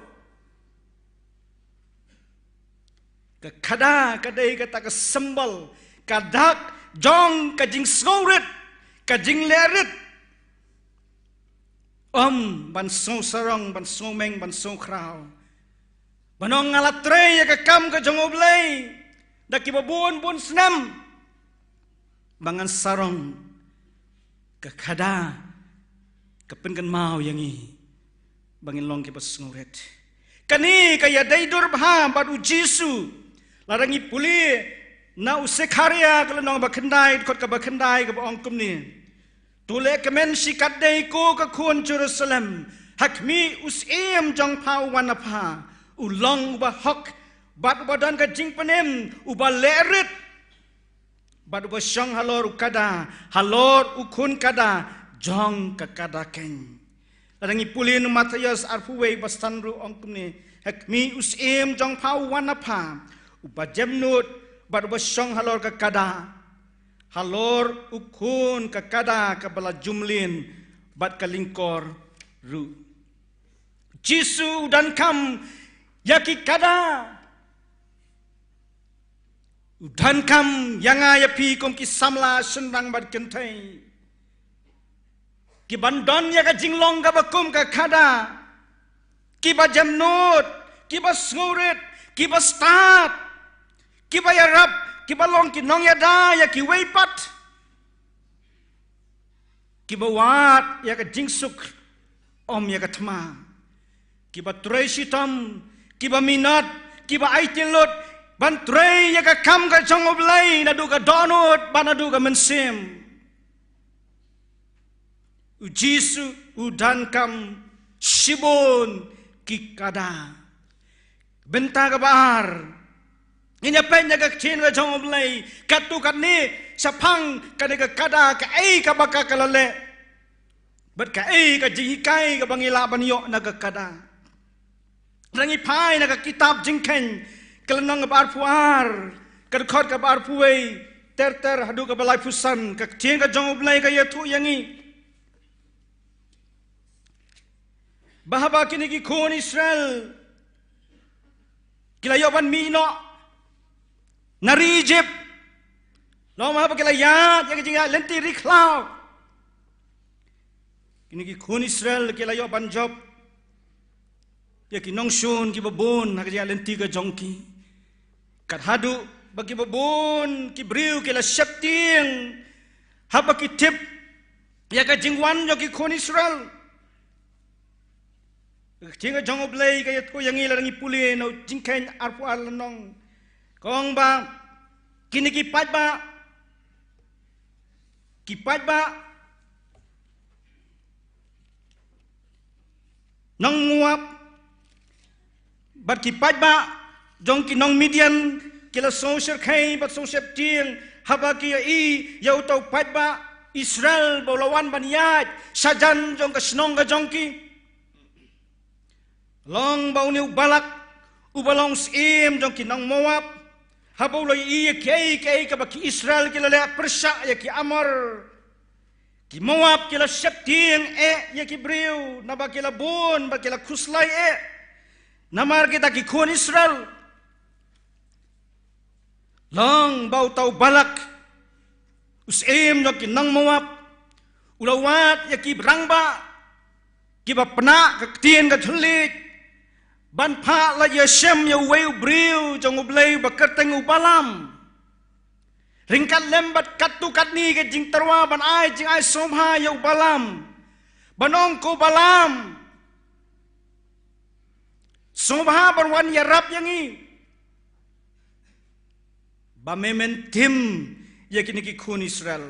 Ka khada ka dei kata ka symbol, ka dak jong ka jingsngewrit, ka jinglehrit. Ym ban sngewsarong, ban sngewmeng, ban sngewkhraw. Ban ong nga la trei ïa ka kam ka jong U Blei da kiba bun bun snem. Ba ngan sarong, ka khada ka pynkynmaw ïa ngi ba ngin long kiba sngewrit. Kane ka ïadei dur bha bad U Jisu. Lada ngi pule na u Sekharia ka lynnong ba khyndai, dkhot kaba khyndai, kaba ong kumne: To lehkmen shikatdei, ko ka khun Jerusalem, ha khmih u Syiem jong pha uba wan na pha, u long uba hok bad uba don ka jingpynim, uba lehrit bad uba shong halor u kada, halor u khun kada jong ka kada keiñ. Lada ngi pule na u Mathaios arphew wei, ba san ruh ong kumne: Ha khmih u Syiem jong pha uba wan na pha, uba jemnud bad uba shong halor ka kada, halor u khun ka kada kaba la ju mlien bad ka lyngkor ruh. Jisu u donkam ïa ki kada. U donkam ïa nga ïa phi kum ki samla shynrang bad kynthei, ki ban don ïa ka jinglong kaba kum ka khada, kiba jemnud, kiba sngewrit, kiba stad, kiba ïarap, kiba long ki nongïada ïa kiwei pat, kiba wad ïa ka jingsuk, ym ïa ka thma, kiba trei shitom, kiba minot, kiba aiti lut ban trei ïa ka kam ka jong U Blei naduh ka dohnud bad naduh ka mynsiem. U Jisu u donkam shibun ki kada. Bynta kaba ar, ngin ïa peit na ka ktien ka jong U Blei, katto katne shaphang kane ka kada, kaei kaba ka la leh bad kaei ka jinghikai kaba ngi lah ban ïoh na ka kada. Lada ngi phai na ka kitab Jingkheiñ, ka lynnong kaba arphew ar, ka dkhot kaba arphew wei ter ter haduh kaba laiphew san, ka ktien ka jong U Blei ka ïathuh ïa ngi ba haba kine ki khun Israel ki la ïoh ban mih noh na ri Ijipt, long ba haba ki la ïaid ïa ka jingïaid lynti ri khlaw, kine ki khun Israel ki la ïoh ban jop ïa ki nongshun kiba bun ha ka jingïaid lynti ka jong ki. Kat haduh ba kiba bun ki briew ki la sheptieng haba ki tip ïa ka jingwan jong ki khun Israel. Ka ktien ka jong U Blei ka ïathuh ïa ngi lada ngi pule na u Jingkheiñ arphew ar lynnong. Ka ong ba kine ki paidbah, ki paidbah nong Moab bad ki paidbah jong ki nong Midian ki la sngewshyrkhei bad sngewsheptieng haba ki ïohi ïa uta u paidbah Israel ba u la wan ban ïaid shajan jong ka shnong ka jong ki. Long ba une u Balak, uba long syiem jong ki nong Moab, haba u la ïohi ïa kiei kiei kaba ki Israel ki la leh pyrshah ïa ki Amor, ki Moab ki la sheptieng eh ïa ki briew, naba ki la bun bad ki la khuslai eh namar kita ki khun Israel. Long ba uta u Balak, u syiem jong ki nong Moab, u la wad ïa ki rangbah kiba pynah ka ktien ka thylliej ban phah lait ïashem ïa uwei u briew jong U Blei uba kyrteng u Balam. Ryngkat lem bad katto katne ka jingtyrwa ban ai jingai sngewbha ïa u Balam, ban ong, ko Balam, sngewbha ban wan ïarap ïa ngi ba me men tim ïa kine ki khun Israel.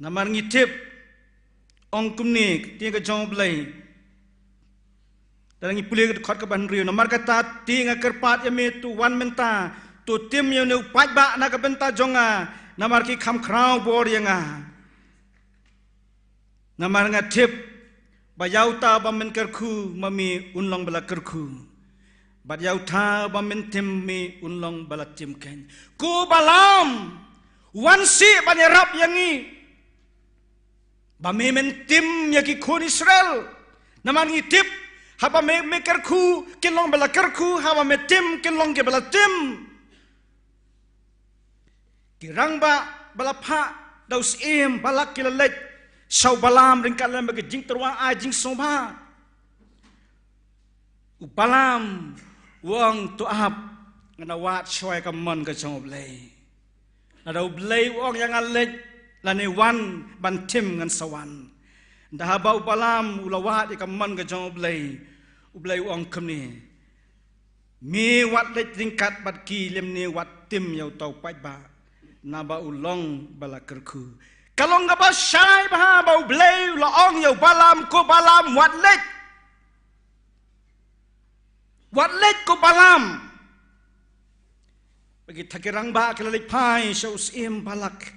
Namar ngi tip, ong kumne ka ktien ka jong U Blei, lada ngi pule ka dkhot kaba hynriew: Namar kata te nga kyrpad ïa me, to wan mynta, to tim ïa une u paidbah na ka bynta jong nga, namar ki kham khraw bor ïa nga. Namar nga tip ba ïa uta uba men kyrkhu ma me, un long ba la kyrkhu. Bad ïa uta uba men tim me un long ba la tim kein. Ko Balaam, wan seh ban ïarap ïa ngi. Ba me men tim ïa ki khun Israel. Namar ngi tip, haba me, me kyrkhu, kin long ba la kyrkhu, haba me tim, kin long ki ba la tim. Ki rangbah ba la phah da u syiem Balak ki la leit sha u Balaam ryngkat lem bad ka jingtyrwa ai jingsngewbha. U Balaam u ong, to ap, ngan da wad shuwa ïa ka mon ka jong U Blei. Lada U Blei u ong ïa nga leit, lane wan ban tim, ngan sa wan. Ynda haba u Balaam u la wad ïa ka mon ka jong U Blei, U Blei u ong kumne, me wat leit ryngkat bad ki lymne wat tim ïa uta u paidbah, naba u long ba la kyrkhu. Ka long kaba shai bha ba U Blei u la ong ïa u Balaam, ko Balaam, wat leit. Wat leit, ko Balaam. Bad kita ki rangbah ki la leit phai sha u syiem Balak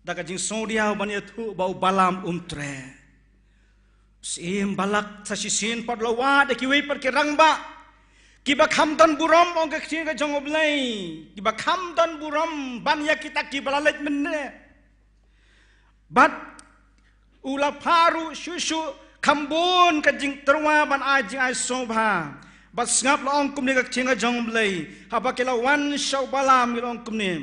da ka jingsngewdiaw ban ïathuh ba u Balaam um treh. U syiem Balak sa shisien pat u la wad ïa kiwei pat ki rangbah kiba kham don burom, ong ka ktien ka jong U Blei, kiba kham don burom ban ïa kita kiba la leit mynne. Bad u la phah ruh shuh shuh kham bun ka jingtyrwa ban ai jingai sngewbha. Bad sngap, la ong kumne ka ktien ka jong U Blei, haba ki la wan sha u Balaam, ki la ong kumne,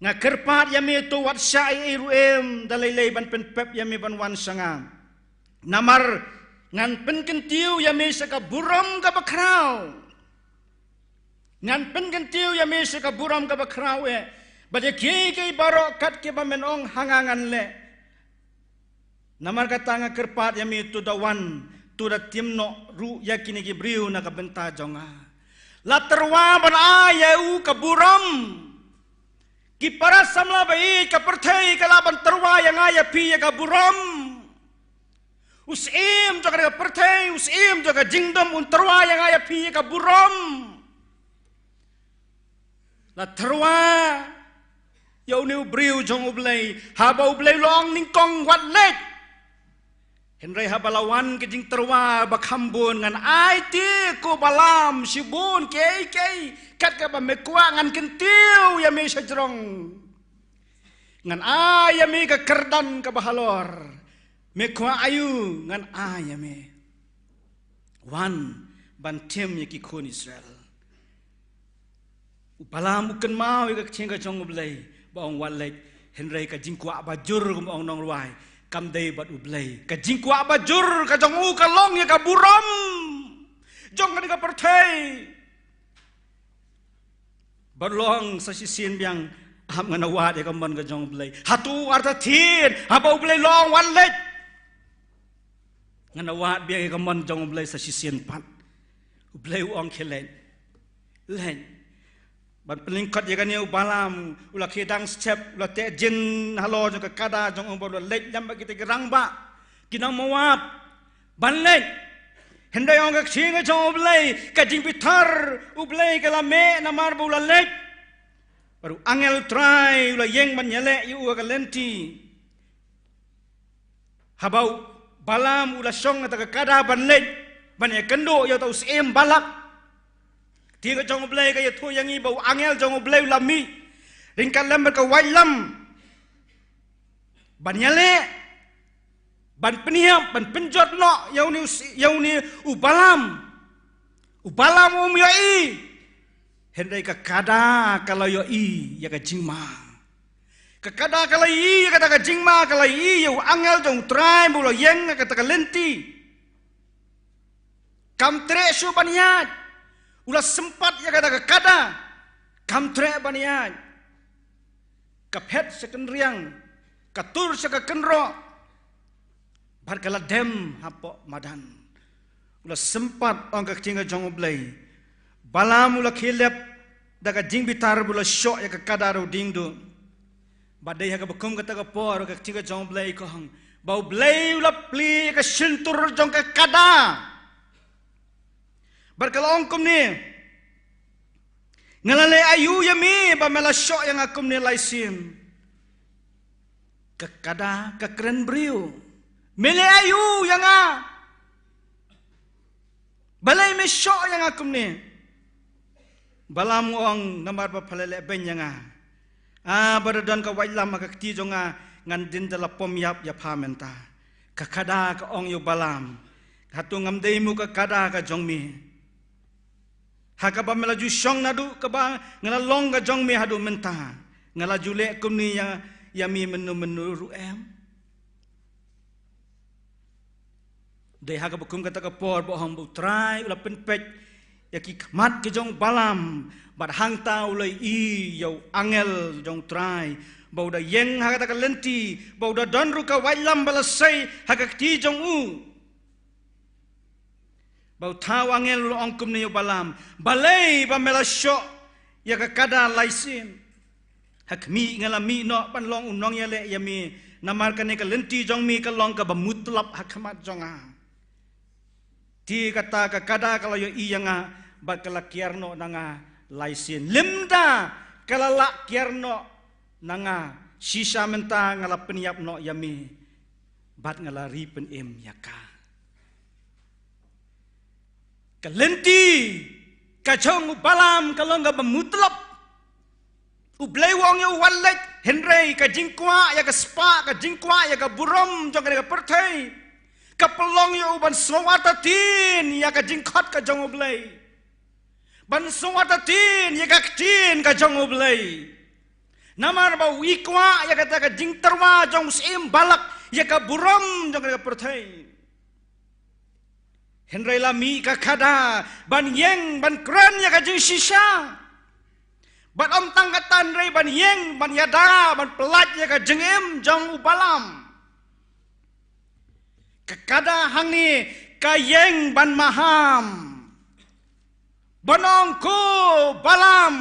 nga kyrpad ïa me, to wat shah ei ei ruh em da lei lei ban pynpep ïa me ban wan sha nga. Namar ngan pynkyntiew ïa me sha ka burom kaba khraw. Ngan pynkyntiew ïa me sha ka burom kaba khraw eh. Bad ïa kiei kiei baroh kat kiba men ong ha nga, ngan leh. Namar kata nga kyrpad ïa me, to da wan, to da tim noh ruh ïa kine ki briew na ka bynta jong nga. La tyrwa ban ai ïa u ka burom. Ki para samla ba ïeit, ka pyrthei ka lah ban tyrwa ïa nga ïa phi ïa ka burom. U syiem jong ka pyrthei, u syiem jong ka jingdum un tyrwa ïa nga ïa phi ïa ka burom. La tyrwa ïa une u briew jong U Blei, haba U Blei u la ong nyngkong, wat leit. Hynrei haba la wan ka jingtyrwa ba kham bun, ngan aiti, ko Balaam, shibun kiei kiei kat kaba me kwah, ngan kyntiew ïa me sha jrong. Ngan ai ïa me ka kyrdan kaba halor. Me kwah aïu, ngan ai ïa me. Wan ban tim ïa ki khun Israel. U Balaam u kynmaw ïa ka ktien ka jong U Blei ba ong wat leit, hynrei ka jingkwah bajur, kum ong nongrwai, kam dei bad U Blei. Ka jingkwah bajur ka jong u ka long ïa ka burom jong kane ka pyrthei. Bad u la ong sa shisien biang, ap, ngan da wad ïa ka mon ka jong U Blei. Hato artatien haba U Blei u la ong wat leit, ngan da wad biang ïa ka mon jong U Blei sa shisien pat? U Blei u ong, khie leit. Leit. Ban pynlyngkot ïa kane, u Balaam u la khie dang step, u la teh jin halor jong ka kada jong u bad u la leit lem bad kita ki rangbah, ki nong Moab, ban leit. Hynrei ong ka ktien ka jong U Blei, ka jingbitar U Blei ka la meh namar ba u la leit. Bad u angel U Trai u la ïeng ban ïaleh ïa u ha ka lynti. Haba u Balaam u la shong ha kata ka kada ban leit ban ïakynduh ïa uta u syiem Balak, ktien ka jong U Blei ka ïathuh ïa ngi ba u angel jong U Blei u la mih ryngkat lem bad ka waitlam ban ïaleh, ban pynïap, ban pynjot noh ïa une u s-, ïa une u Balaam. U Balaam um ïohi, hynrei ka kada ka la ïohi ïa ka jingma. Ka kada ka la ïohi ïa kata ka jingma, ka la ïohi ïa u angel jong U Trai ba u la ïeng ha kata ka lynti. Kam treh shuh ban ïaid. U la sympat ïa kata ka kada. Kam treh ban ïaid. Ka phet sha kynriang, ka tur sha ka kynroh, bad ka la dem hapoh madan. U la sympat, ong ka ktien ka jong U Blei. Balaam u la khie lep da ka jingbitar bad u la shoh ïa ka kada da u diengduh. Bad dei ha kaba kum kata ka por, ka ktien ka jong U Blei ka ong ba U Blei u la plie ïa ka shyntur jong ka kada. Bad ka la ong kumne, nga la leh aïu ïa me ba me la shoh ïa nga kumne lai sien? Ka kada ka kren briew. Me leh aïu ïa nga? Balei me shoh ïa nga kumne? Balam u ong, namar ba pha la leh beiñ ïa nga. Ah, ba da don ka waitlam ha ka kti jong nga, ngan dien da la pom ïap ïa pha mynta. Ka kada ka ong ïa u Balam, hato ngam dei mo ka kada ka jong me, ha kaba me la ju shong naduh kaba nga la long ka jong me haduh mynta? Nga la ju leh kumne ïa, ïa me mynno mynno ruh em? Dei ha kaba kum kata ka por ba ong ba U Trai u la pynpeit ïa ki khmat ki jong u Balam, bad hangta u la ïohi ïa u angel jong U Trai ba u da ïeng ha kata ka lynti, ba u da don ruh ka waitlam ba la sei ha ka kti jong u. Ba uta u angel u la ong kumne ïa u Balam, balei ba me la shoh ïa ka kada lai sien? Ha khmih, nga la mih noh ban long u nongïaleh ïa me, namar kane ka lynti jong me ka long kaba mutlop ha khmat jong nga. Te kata ka kada ka la ïohi ïa nga, bad ka la kiar noh na nga lai sien. Lymda ka la lah kiar noh na nga, shisha mynta nga la pynïap noh ïa me, bad nga la ri pynim ïa ka. Ka lynti ka jong u Balam ka long kaba mutlop. U Blei u ong ïa u wat leit, hynrei ka jingkwah ïa ka spah, ka jingkwah ïa ka burom jong kane ka pyrthei, ka pynlong ïa u ban sngew artatien ïa ka jingkhot ka jong U Blei, ban sngew artatien ïa ka ktien ka jong U Blei. Namar ba u kwah ïa kata ka jingtyrwa jong u syiem Balak ïa ka burom jong kane ka pyrthei. Hynrei la mih ka kada ban ïeng ban kren ïa ka jingshisha. Bad ym tang kata, hynrei ban ïeng ban ïada ban pyllait ïa ka jingim jong u Balam. Ka kada hangne ka ïeng ban maham, ban ong, ko Balam,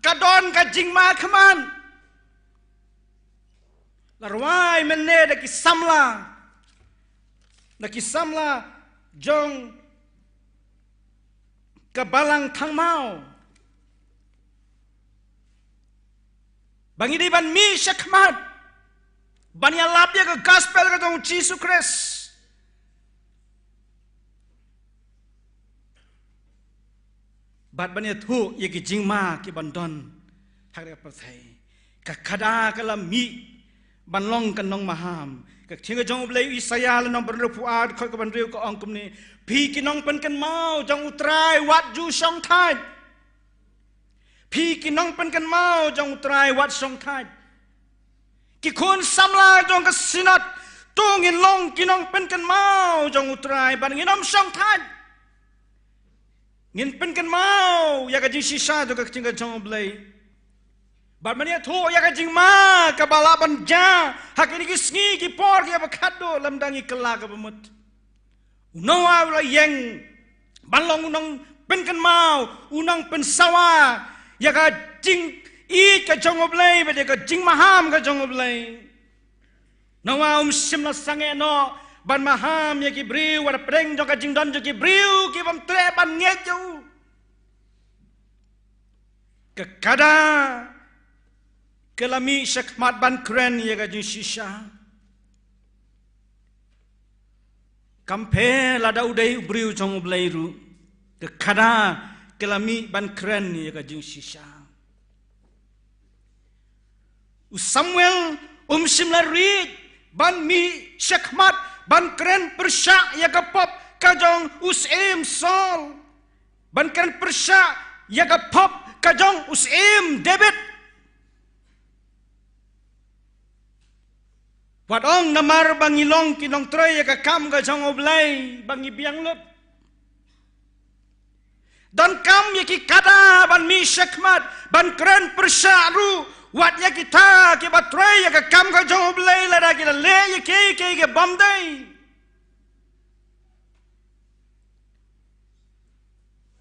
ka don ka jingma khmat. La rwai mynne da ki samla, da ki samla jong ka balang thangmaw, ba ngi dei ban mih shakhmat ban ïalap ïa ka gospel ka jong u Jisu Khrist, bad ban ïathuh ïa ki jingma ki ban don ha ka pyrthei. Ka kada ka la mih ban long ka nongmaham. Ka ktien ka jong U Blei, Isaïah lynnong ba hynriewphew ar, dkhot ka ba hynriew, ka ong kumne: Phi ki nongpynkynmaw jong U Trai, wat ju shongthait. Phi ki nongpynkynmaw jong U Trai, wat shongthait. Ki khun samla jong ka Synod, to ngin long ki nongpynkynmaw jong U Trai, bad ngin ym shongthait. Ngin pynkynmaw ïa ka jingshisha jong ka ktien ka jong U Blei, bad ban ïathuh ïa ka jingma kaba lah ban jia ha kine ki sngi ki por kiba khatduh lymda ngi kylla kaba mut. U Noah u la ïeng ban long u nongpynkynmaw, u nongpynsawa ïa ka jingïeit ka jong U Blei bad ïa ka jingmaham ka jong U Blei. Noah um shym la sangeh noh ban maham ïa ki briew wat hapdeng jong ka jingdon jong ki briew ki bym treh ban ngeit ïa u. Ka kada ka la mih shakhmat ban kren ïa ka jingshisha. Kam pher lada u dei u briew jong U Blei ruh, ka kada ka la mih ban kren ïa ka jingshisha. U Samuel um shym la rieh ban mih shakhmat ban kren pyrshah ïa ka pop ka jong u syiem Saul, ban kren pyrshah ïa ka pop ka jong u syiem David. Wat ong namar ba ngi long ki nongtrei ïa ka kam ka jong U Blei ba ngi biang lut. Donkam ïa ki kada ban mih shakhmat ban kren pyrshah ruh wat ïa kita kiba trei ïa ka kam ka jong U Blei, lada ki la leh ïa kiei kiei ki bym dei.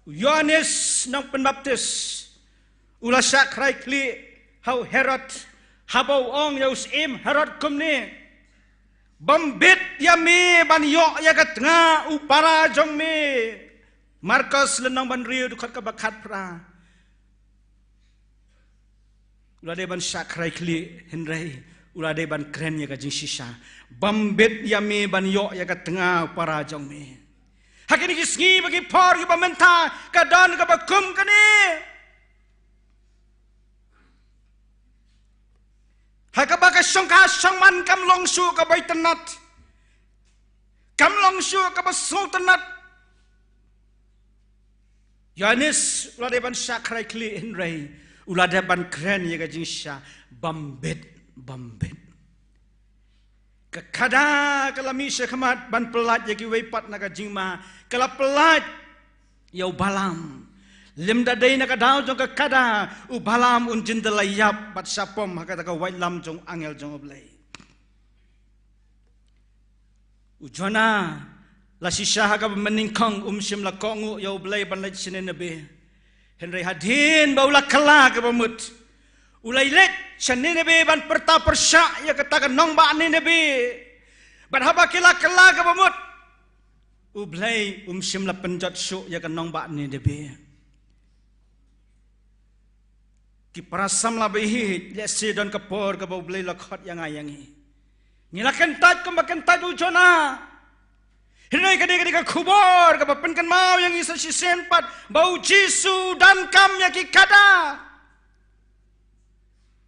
U Ïoannis Nongpynbaptis u la shah khraikhlieh ha u Herod haba u ong ïa u syiem Herod kumne: Bym bit ïa me ban ïoh ïa ka tnga u para jong me. Markos lynnong ba hynriew, dkhot kaba khatphra. U la dei ban shah khraikhlieh, hynrei u la dei ban kren ïa ka jingshisha. Bym bit ïa me ban ïoh ïa ka tnga u para jong me. Ha kine ki sngi bad ki por kiba mynta ka don kaba kum kane. Ha kaba ka shongkha shongman kam long shuh kaba itynnad. Kam long shuh kaba sngewtynnad. Ïoannis u la dei ban shah khreh khlieh hynrei u la dei ban kren ïa ka jingshah bym bit bym bit. Ka khadar ka la mih shakhmat ban pyllait ïa kiwei pat na ka jingma, ka la pyllait ïa u Balaam. Lymda dei na ka daw jong ka khadar, u Balaam un jin da la ïap bad shah pom ha kata ka waitlam jong u angel jong U Blei. U Jonah la shisha ha kaba mynnyngkong, um shym la kohnguh ïa U Blei ban leit sha Nineveh. Hynrei hadien ba u la kylla kaba mut, u la leit sha Nineveh ban pyrta pyrshah ïa kata ka nongbah Nineveh. Bad haba ki la kylla kaba mut, U Blei um shym la pynjot shuh ïa ka nongbah Nineveh. Ki para samla ba ïeit, lehse don ka por kaba U Blei la khot ïa nga ïa ngi. Ngi la kyntait kumba kyntait u Jonah. Hynrei kane ka dei ka khubor kaba pynkynmaw ïa ngi sa shisien pat ba U Jisu u donkam ïa ki khadar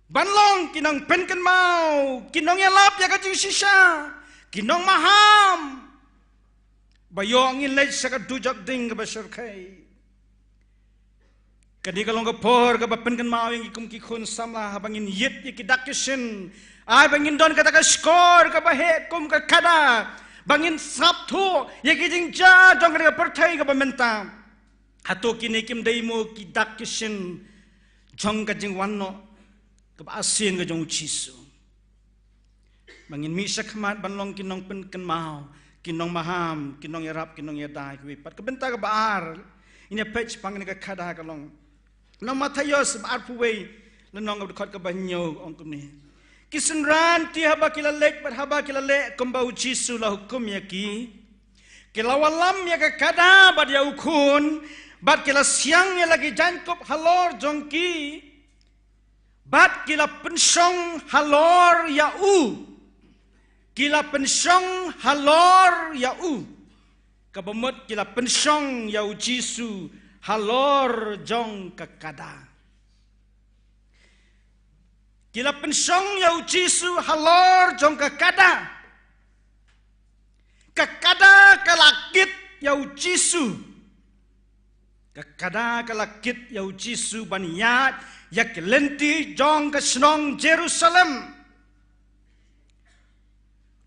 ban long ki nongpynkynmaw, ki nongïalap ïa ka jingshisha, ki nongmaham, ba ïoh ngin leit sha ka dujok ding kaba shyrkhei. Kane ka long ka por kaba pynkynmaw ïa ngi kum ki khun samla, haba ngin ïit ïa ki dak ki shin, ai ba ngin don kata ka shkor kaba heh kum ka khadar, ba ngin sngap thuh ïa ki jingjia jong kane ka pyrthei kaba mynta. Hato kine kim dei mo ki dak ki shin jong ka jingwan noh kaba arsien ka jong U Jisu? Ba ngin mih shakhmat ban long ki nongpynkynmaw, ki nongmaham, ki nongïarap, ki nongïada ïa kiwei pat. Ka bynta kaba ar, ngin ïa peit shaphang kane ka khadar, ka long nong Mathaios bad arphew wei, lynnong kaba dkhot kaba hynñiew, ong kumne: Ki synran te haba ki la leit bad haba ki la leh kumba U Jisu u la hukum ïa ki, ki la wallam ïa ka khadar bad ïa u khun, bad ki la siang ïa la ki jaiñkup halor jong ki, bad ki la pynshong halor ïa u. Ki la pynshong halor ïa u. Kaba mut ki la pynshong ïa U Jisu halor jong ka khadar. Ki la pynshong ïa U Jisu halor jong ka khadar. Ka khadar ka la kit ïa U Jisu. Ka khadar ka la kit ïa U Jisu ban ïaid ïa ki lynti jong ka shnong Jerusalem.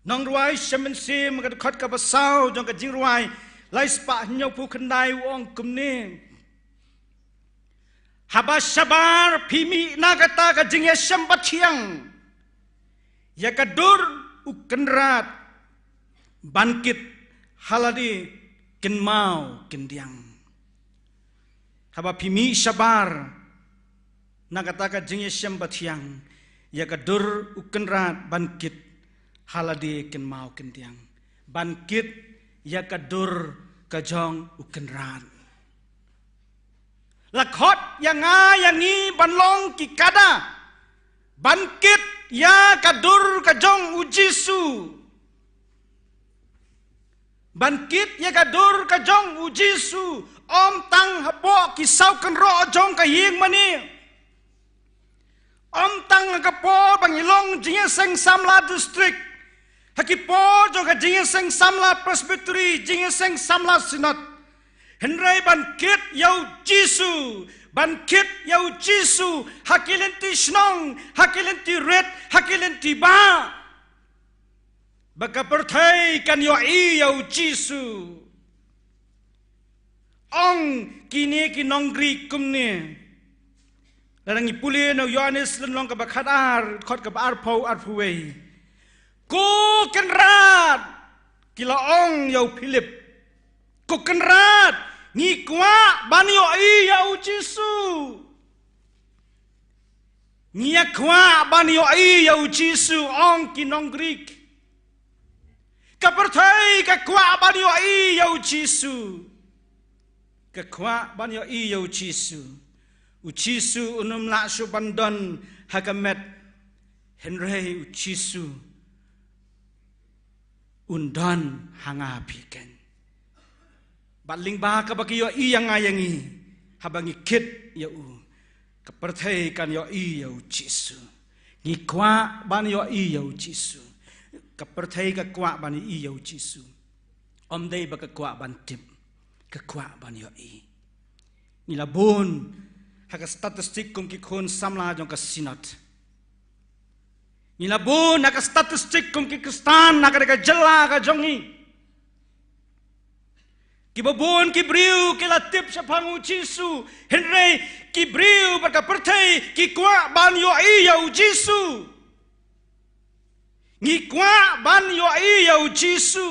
Nongrwai Shem Mynsiem, ka dkhot kaba saw jong ka jingrwai lai spah hynñiewphew khyndai, u ong kumne: Haba shabar phi mih na kata ka jingïashem bathiang ïa ka dur u kynrad ban kit ha lade kynmaw kyndiang. Haba phi mih shabar na kata ka jingïashem bathiang ïa ka dur u kynrad ban kit ha lade kynmaw kyndiang. Ban kit ïa ka dur ka jong u kynrad. La khot ïa nga ïa ngi ban long ki khadar ban kit ïa ka dur ka jong U Jisu. Ban kit ïa ka dur ka jong U Jisu, ym tang hapoh ki saw kynroh jong ka ïingmane. Ym tang ha ka por ba ngi long jingïaseng samla district, ha ki por jong ka jingïaseng samla Presbytery, jingïaseng samla Synod. Hynrei ban kit ïa U Jisu, ban kit ïa U Jisu ha ki lynti shnong, ha ki lynti rit, ha ki lynti bah. Ba ka pyrthei kan ïohi ïa U Jisu. Ong kine ki nong Greek kumne. Lada ngi pule na u Ïoannis lynnong kaba khatar, dkhot kaba arphew, arphew wei. Ko Kynrad, ki la ong ïa u Philip. Ko Kynrad, ngi kwah ban ïohi ïa U Jisu. Ngi ïa kwah ban ïohi ïa U Jisu, ong ki nong Greek. Ka pyrthei ka kwah ban ïohi ïa U Jisu. Ka kwah ban ïohi ïa U Jisu. U Jisu un ym lah shuh ban don ha ka met. Hynrei U Jisu un don ha nga ha phi keiñ. Bad lyngba kaba ki ïohi ïa nga ïa ngi, haba ngi kit ïa u, ka pyrthei kan ïohi ïa u Jisu. Ngi kwah ban ïohi ïa u Jisu. Ka pyrthei ka kwah ban ïohi ïa u Jisu. Ym dei ba ka kwah ban tip, ka kwah ban ïohi. Ngi la bun ha ka statistik kum ki khun samla jong ka Synod. Ngi la bun ha ka statistik kum ki Khristan ha ka jylla ka jong ngi. Kiba bun ki briew ki la tip shaphang u Jisu, hynrei ki briew bad ka pyrthei ki kwah ban ïohi ïa u Jisu. Ngi kwah ban ïohi ïa u Jisu.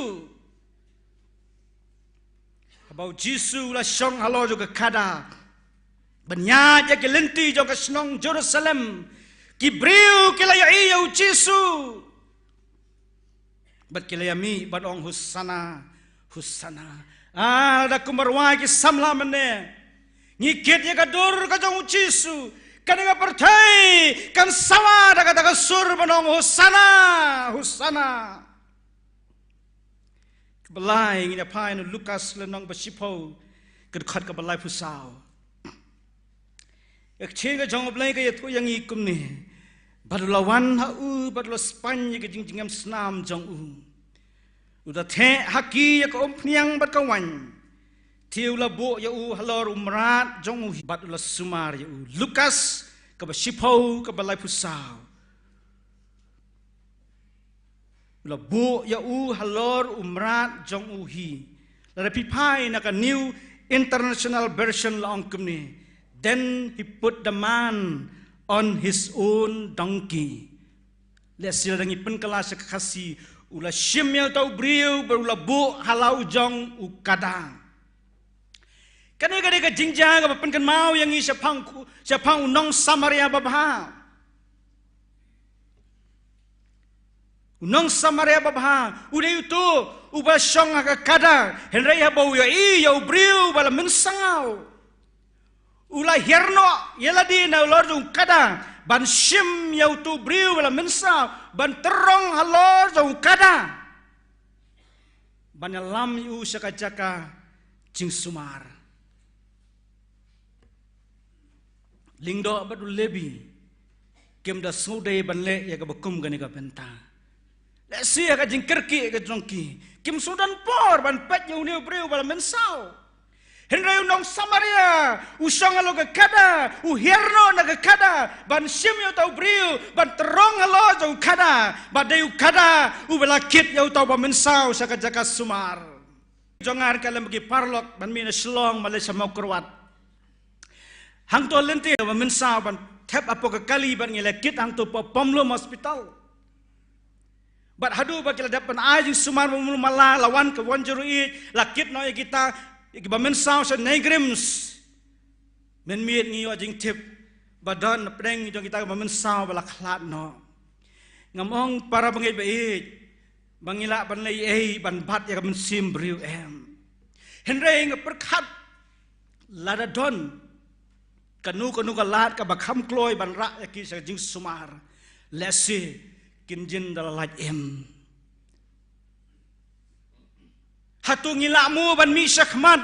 Haba u Jisu u la shong halor jong ka khadar ban ïaid ïa ki lynti jong ka shnong Jerusalem, ki briew ki la ïohi ïa u Jisu. Bad ki la ïamih ban ong, "Hosana, Hosana. Ah, da kumba rwai ki samla mynne, ngi kit ïa ka dur ka jong u Jisu. Kane ka pyrthei kan sawa da kata ka sur ban ong, 'Hosana, Hosana.'" Kaba lai, ngin ïa phai na u Lukas lynnong ba shiphew, ka dkhot kaba laiphew saw. Ka ktien ka jong U Blei ka ïathuh ïa ngi kumne: Bad u la wan ha u, bad u la spaiñ ïa ka jingjngem snam jong u. U da theh ha ki ïa ka umphniang bad ka waiñ. Te u la buh ïa u halor u mrad jong u hi, bad u la sumar ïa u. Lukas kaba shiphew, kaba laiphew saw. U la buh ïa u halor u mrad jong u hi. Lada phi phai na ka New International Version la ong kumne: "Then he put the man on his own donkey." Lehse lada ngi pynkylla sha ka Khasi, u la shim ïa uta u briew bad u la buh ha la u jong u khadar. Kane ka dei ka jingjia kaba pynkynmaw ïa ngi shaphang, shaphang u nong Samaria babha. U nong Samaria babha u dei uto uba shong ha ka khadar, hynrei haba u ïohi ïa u briew ba la mynsaw, u la hiar noh ïa lade na halor jong u khadar ban shim ïa uto u briew ba la mynsaw, ban tyrrong halor jong u khadar, ban ïalam ïa u sha ka jaka jingsumar. Lyngdoh bad u Lebi kim da sngewdei ban leh ïa kaba kum kane ka bynta. Lehse ha ka jingkyrkieh ka jong ki, kim sngewdon por ban peit ïa une u briew ba la mynsaw. Hynrei u nong Samaria u shong halor ka khadar, u hiar noh na ka khadar ban shim ïa uta u briew, ban tyrrong halor jong u khadar, ba dei u khadar uba la kit ïa uta uba mynsaw sha ka jaka sumar. Jong nga ka lem ki paralok ban mih na Shillong ban leit sha Mawkyrwat. Hangto lynti ba mynsaw ban thep hapoh ka kali bad ngi la kit hangto hapoh Pomlum Hospital. Bad haduh ba ki la dep ban ai jingsumar ba mul mala, la wan ka one zero eight, la kit noh ïa kita, ïa kiba mynsaw sha NEIGRIHMS. Mynmiet ngi ïoh jingtip ba don na pdeng jong kita kiba mynsaw ba la khlad noh. Ngam ong para bangeit ba ïeit ba ngi lah ban leh ei ban bat ïa ka mynsiem briew, em. Hynrei nga pyrkhat, lada don kano kano ka lad kaba kham kloi ban rah ïa ki sha ka jingsumar, lehse kin jin da la lait, em. Hato ngi lah mo ban mih shakhmat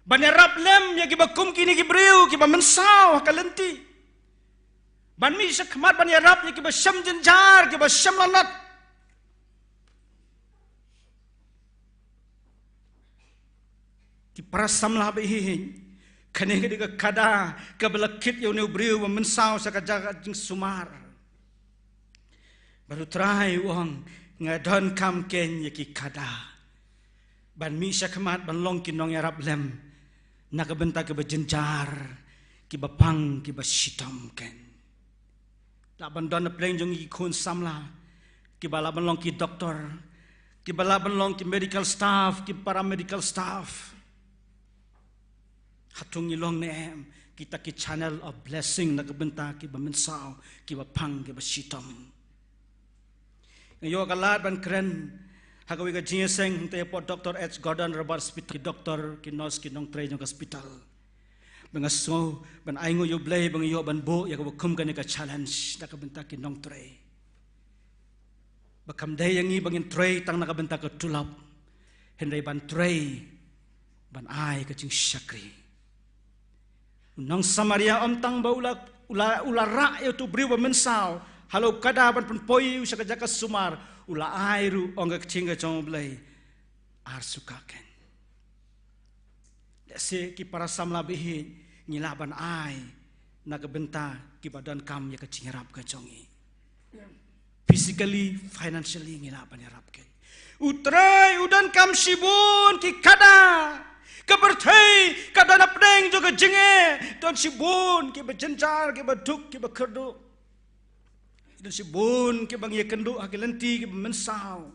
ban ïarap lem ïa kiba kum kine ki briew kiba mynsaw ha ka lynti? Ban mih shakhmat ban ïarap ïa kiba shem jynjar, kiba shem lanot? Ki para samla ba ïeit, kane ka dei ka khadar kaba la kit ïa une u briew ba mynsaw sha ka jaka jingsumar. Bad u Trai u ong, nga donkam keiñ ïa ki khadar ban mih shakhmat ban long ki nongïarap lem na ka bynta kiba jynjar, kiba pang, kiba shitom keiñ. Lah ban don na pdeng jong ngi ki khun samla kiba lah ban long ki doktor, kiba lah ban long ki medical staff, ki paramedical staff. Hato ngi long ne em kita ki channel of blessing na ka bynta kiba mynsaw, kiba pang, kiba shitom? Nga ïoh ka lad ban kren ha kawei ka jingïaseng hangta hapoh Doctor H Gordon Rubber Hospital, ki doktor, ki nurse, ki nongtrei jong ka hospital. Ba nga sngew ban ainguh ïa U Blei ba nga ïoh ban buh ïa kaba kum kane ka challenge na ka bynta ki nongtrei. Ba kam dei ïa ngi ba ngin trei tang na ka bynta ka tulop. Hynrei ban trei, ban ai ka jingshakri. U nong Samaria ym tang ba u la, u la, u la rah ïa utu u briew ba mynsaw ha la u kada ban pynpoi ïa u sha ka jaka sumar, u la ai ruh, ong ka ktien ka jong U Blei, ar suka kein. Lehse ki para samla ba ïeit ngi lah ban ai na ka bynta kiba donkam ïa ka jingïarap ka jong ngi. Physically, financially ngi lah ban ïarap kein. U Trai u donkam shibun ki kada. Ka pyrthei ka don hapdeng jong ka jingeh, don shibun kiba jynjar, kiba duk, kiba kyrduh. Don shibun kiba ngi ïakynduh ha ki lynti kiba mynsaw.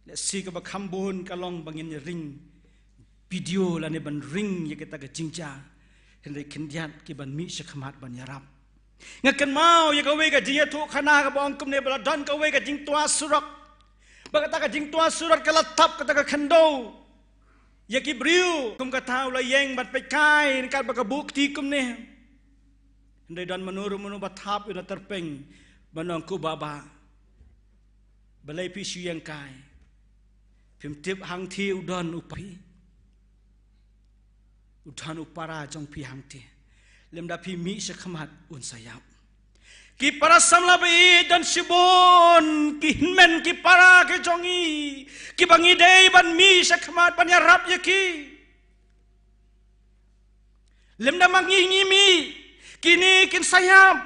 Lehse kaba kham bun ka long ba ngin ïa ring video lane ban ring ïa kita ka jingjia. Hynrei khyndiat ki ban mih shakhmat ban ïarap. Nga kynmaw ïa kawei ka jingïathuhkhana kaba ong kumne, ba la don kawei ka jingtwa surok. Ba kata ka jingtwa surok ka la thap kata ka khyndew ïa ki briew. Kum kata u la ïeng ban peit kai ryngkat bad ka buh kti kumne. Hynrei don mano ruh mano ba thap ïa u na tyrpeng ban ong, ko baba, balei phi shu ïeng kai? Phim tip hangthie u don u para, u don u para jong phi hangthie. Lymda phi mih shakhmat un sa ïap. Ki para samla ba ïeit, don shibun ki hynmen ki para ki jong ngi kiba ngi dei ban mih shakhmat ban ïarap ïa ki. Lymda ma ngi ngi mih, kine kin sa ïap.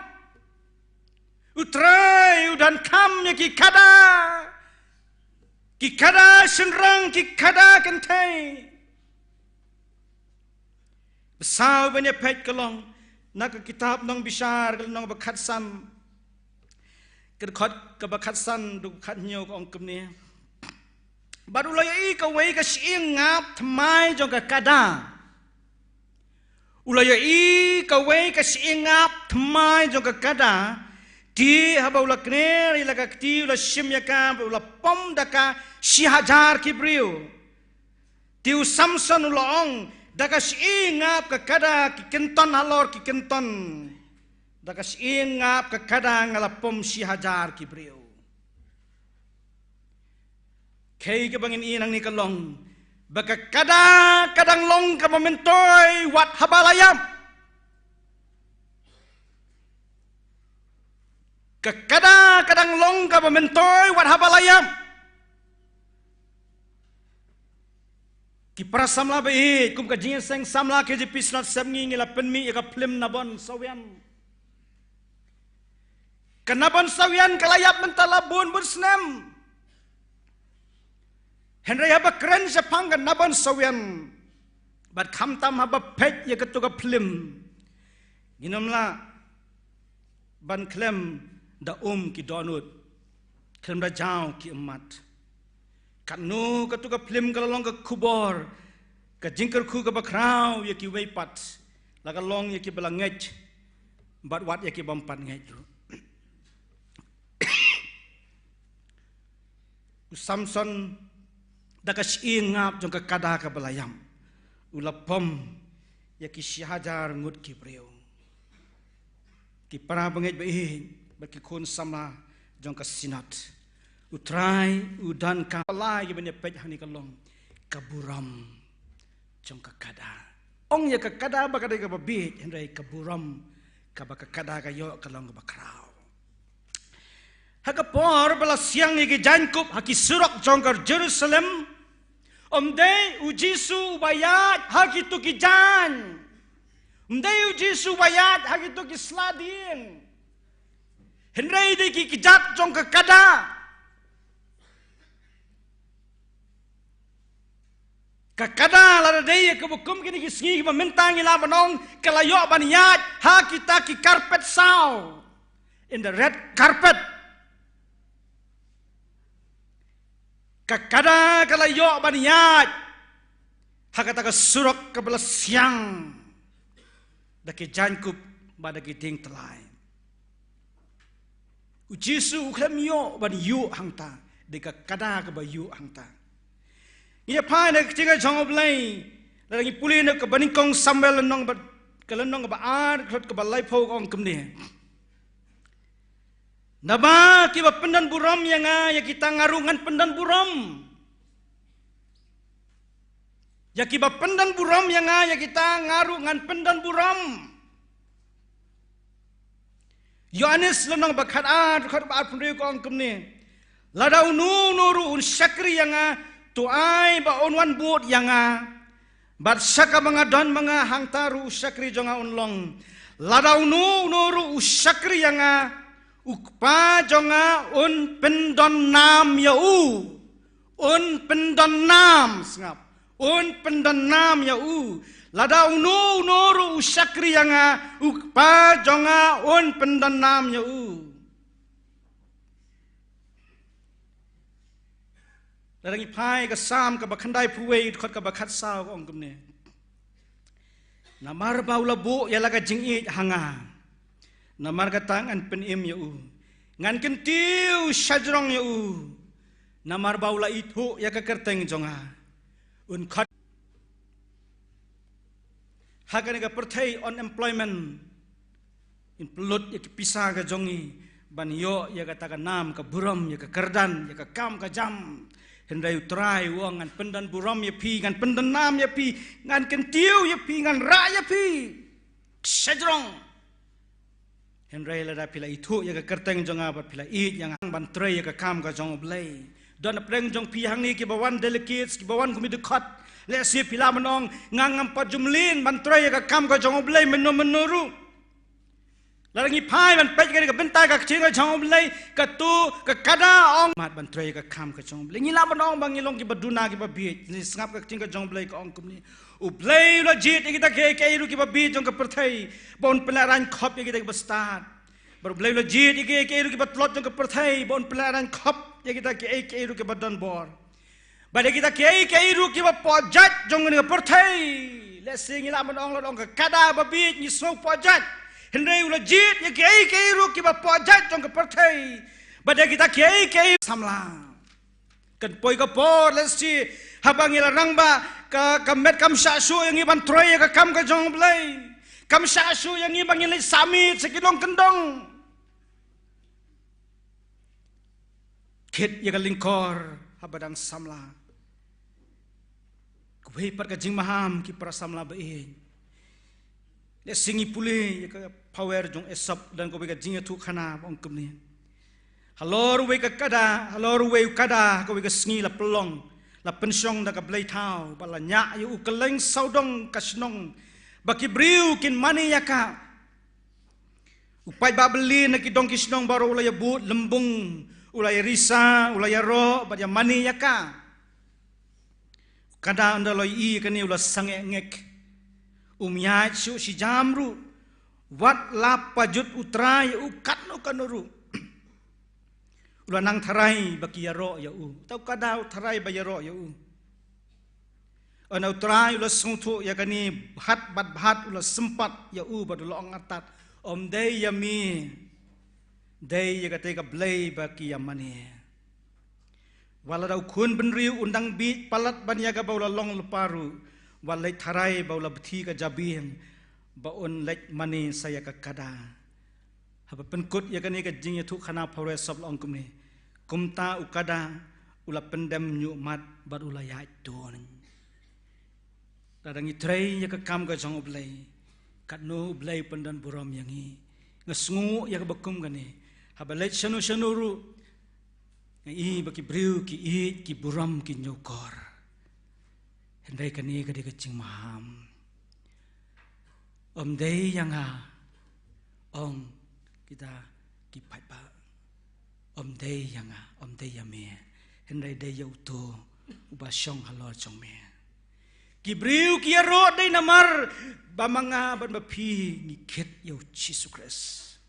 U Trai u donkam ïa ki kada. Ki kada shynrang, ki kada kynthei. Ba saw ban ïa peit ka long na ka kitab Nongbishar, ka lynnong ba khatsan, ka dkhot kaba khatsan haduh khathynñiew, ka ong kumne. Bad u la ïohi kawei ka shyieng ngap thymmai jong ka kada. U la ïohi kawei ka shyieng ngap thymmai jong ka kada. Te haba u la kner ïa la ka kti, u la shim ïa ka, u la pom da ka shi hajar ki briew. Te u Samson u la ong, da ka shyieng ngap ka kada ki kynton halor ki kynton. Da ka shyieng ngap ka kada nga la pom shi hajar ki briew. Kaei kaba ngin ïohi nangne ka long ba ka kada ka dang long kaba myntoi wat haba la ïap. Ka kada ka dang long kaba myntoi wat haba la ïap. Ki para samla ba ïeit, kum ka jingïaseng samla K J P Synod Sepngi, ngi la pynmih ïa ka phlim Nabon Sawian. Ka Nabon Sawian ka la ïap mynta la bun bun snem. Hynrei haba kren shaphang ka Nabon Sawian bad khamtam haba peit ïa katu ka phlim, ngin ym lah ban khlem da um ki dohnud, khlem da jaw ki ummat. Katno katu ka phlim ka la long ka khubor, ka jingkyrkhu kaba khraw ïa kiwei pat, la ka long ïa kiba la ngeit bad wat ïa ki bym pat ngeit ruh. U Samson, da ka shyieng ngap jong ka kada kaba la ïap, u la pom ïa ki shi hajar ngut ki briew. Ki para bangeit ba ïeit bad ki khun samla jong ka Synod, U Trai u donkam. Ba lai kiban ïa peit hangne ka long ka burom jong ka kada. Ong ïa ka kada ba ka dei kaba bieit, hynrei ka burom kaba ka kada ka ïoh ka long kaba khraw. Ha ka por ba la siang ïa ki jaiñkup ha ki surok jong ka Jerusalem, ym dei U Jisu uba ïaid ha kitu ki jaiñ. Ym dei U Jisu uba ïaid ha kitu ki sla dieng. Hynrei dei ki kjat jong ka kada. Ka kada lada dei ïa kaba kum kine ki sngi kiba mynta ngi lah ban ong ka la ïoh ban ïaid ha kita ki karpet saw. In the red carpet. Ka kada ka la ïoh ban ïaid ha kata ka surok kaba la siang da ki jaiñkup bad da ki dieng tyllai. U Jisu u khlem ïoh ban ïuh hangta, dei ka kada kaba ïuh hangta. Ngi ïa phai na ka ktien ka jong U Blei, lada ngi pule na kaba nyngkong Samuel lynnong ba, ka lynnong kaba ar, ka dkhot kaba laiphew ka ong kumne. Naba kiba pyndon burom ïa nga, ïa kita nga ruh ngan pyndon burom. Ïa kiba pyndon burom ïa nga, ïa kita nga ruh ngan pyndon burom. Ïoannis lynnong ba khat ar, khat ba arphew hynriew ka ong kumne: Lada uno uno ruh un shakri ïa nga, to ai ba un wan bud ïa nga. Bad sha kaba nga don ma nga, hangta ruh u shakri jong nga un long. Lada uno uno ruh u shakri ïa nga, u Kpa jong nga un pyndon nam ïa u. Un pyndon nam, sngap. Un pyndon nam ïa u. Lada uno uno ruh u shakri ïa nga, u Kpa jong nga un pyndon nam ïa u. Lada ngi phai ka Salm kaba khyndaiphew wei, dkhot kaba khatsaw ka ong kumne: Namar ba u la buh ïa la ka jingïeit ha nga, namar kata ngan pynim ïa u. Ngan kyntiew shajrong ïa u, namar ba u la ithuh ïa ka kyrteng jong nga. Un khot ha kane ka pyrthei unemployment, in pynlut ïa ki pisa ka jong ngi ban ïoh ïa kata ka nam ka burom, ïa ka kyrdan, ïa ka kam ka jam. Hynrei u Trai u ong: Ngan pyndon burom ïa phi, ngan pyndon nam ïa phi, ngan kyntiew ïa phi, ngan rah ïa phi shajrong. Hynrei lada phi la ithuh ïa ka kyrteng jong nga bad phi la ïeit ïa nga, ban trei ïa ka kam ka jong U Blei. Don na pdeng jong phi hangne kiba wan delegates, kiba wan kum ki dkhot. Lehse phi lah ban ong: Nga ngam pat ju mlien ban trei ïa ka kam ka jong U Blei mynno mynno ruh. Lada ngi phai ban peit ïa ka bynta ka ktien ka jong U Blei, kato ka kada ong mat ban trei ïa ka kam ka jong U Blei. Ngi lah ban ong ba ngi long kiba duna, kiba bieit. Ngi sngap ka ktien ka jong U Blei ka ong kumne: U Blei u la jied ïa kita kiei kiei ruh kiba bieit jong ka pyrthei, ba un pynlehrain khop ïa kita kiba stad. Bad U Blei u la jied ïa kiei kiei ruh kiba tlot jong ka pyrthei, ba un pynlehrain khop ïa kita kiei kiei ruh kiba don bor. Bad ïa kita kiei kiei ruh kiba poh jait jong kane ka pyrthei. Lehse ngi lah ban ong, lah ong ka kada ba bieit, ngi sngew poh jait. Hynrei u la jied ïa kiei kiei ruh kiba poh jait jong ka pyrthei. Bad ïa kita kiei kiei samla. Kan poi ka por, lehse haba ngi la rangbah, ka, ka met kam shah shuh ïa ngi ban trei ïa ka kam ka jong U Blei. Kam shah shuh ïa ngi ba ngin leit sah miet sha ki longkyndong. Kit ïa ka lyngkor haba dang samla. Kawei pat ka jingmaham, ki para samla ba ïeit. Lehse ngi pule ïa ka power jong Esop, don kawei ka jingïathuhkhana ba ong kumne: Halor uwei ka kada, halor uwei u kada, kawei ka sngi la pynlong, la pynshong da ka blei thaw, bad la ñiah ïa u kylleng sawdong ka shnong, ba ki briew kin mane ïa ka. U paidbah byllien na ki dong ki shnong baroh u la ïabud lymbung, u la ïarisa, u la ïaroh, bad ïamane ïa ka. U kada ynda u la ïohi ïa kane u la sangeh ngek. Um ïaid shuh shi jam ruh, wat la pajut u trai ïa u katno katno ruh. U la nang tharai ba ki ïaroh ïa u. Te u kada u tharai ba ïaroh ïa u. Ynda u trai u la sngewthuh ïa kane, bha bad bha u la sympat ïa u bad u la ong artat: Ym dei ïa me, dei ïa katei ka blei ba ki ïamane. Wat lada u khun bynriew un dang bieit palat ban ïa kaba u la long lypa ruh, wat leit tharai ba u la bthie ka jabieng, ba un leit mane sa ïa ka kada. Haba pynkut ïa kane ka jingïathuhkhana, phareng sop la ong kumne: Kumta u kada u la pyndem ñiuhmat bad u la ïaid don. Lada ngi trei ïa ka kam ka jong U Blei, katno U Blei u pyndon burom ïa ngi. Nga sngewnguh ïa kaba kum kane. Haba leit shano shano ruh, nga i ba ki briew ki ïeit, ki burom, ki ñiewkor. Hynrei kane ka dei ka jingmaham. Ym dei ïa nga, ong kita ki paidbah. Ym dei ïa nga, ym dei ïa me. Hynrei dei ïa uto uba shong halor jong me. Ki briew ki ïaroh dei namar ba ma nga bad ma phi ngi kit ïa U Jisu Khrist.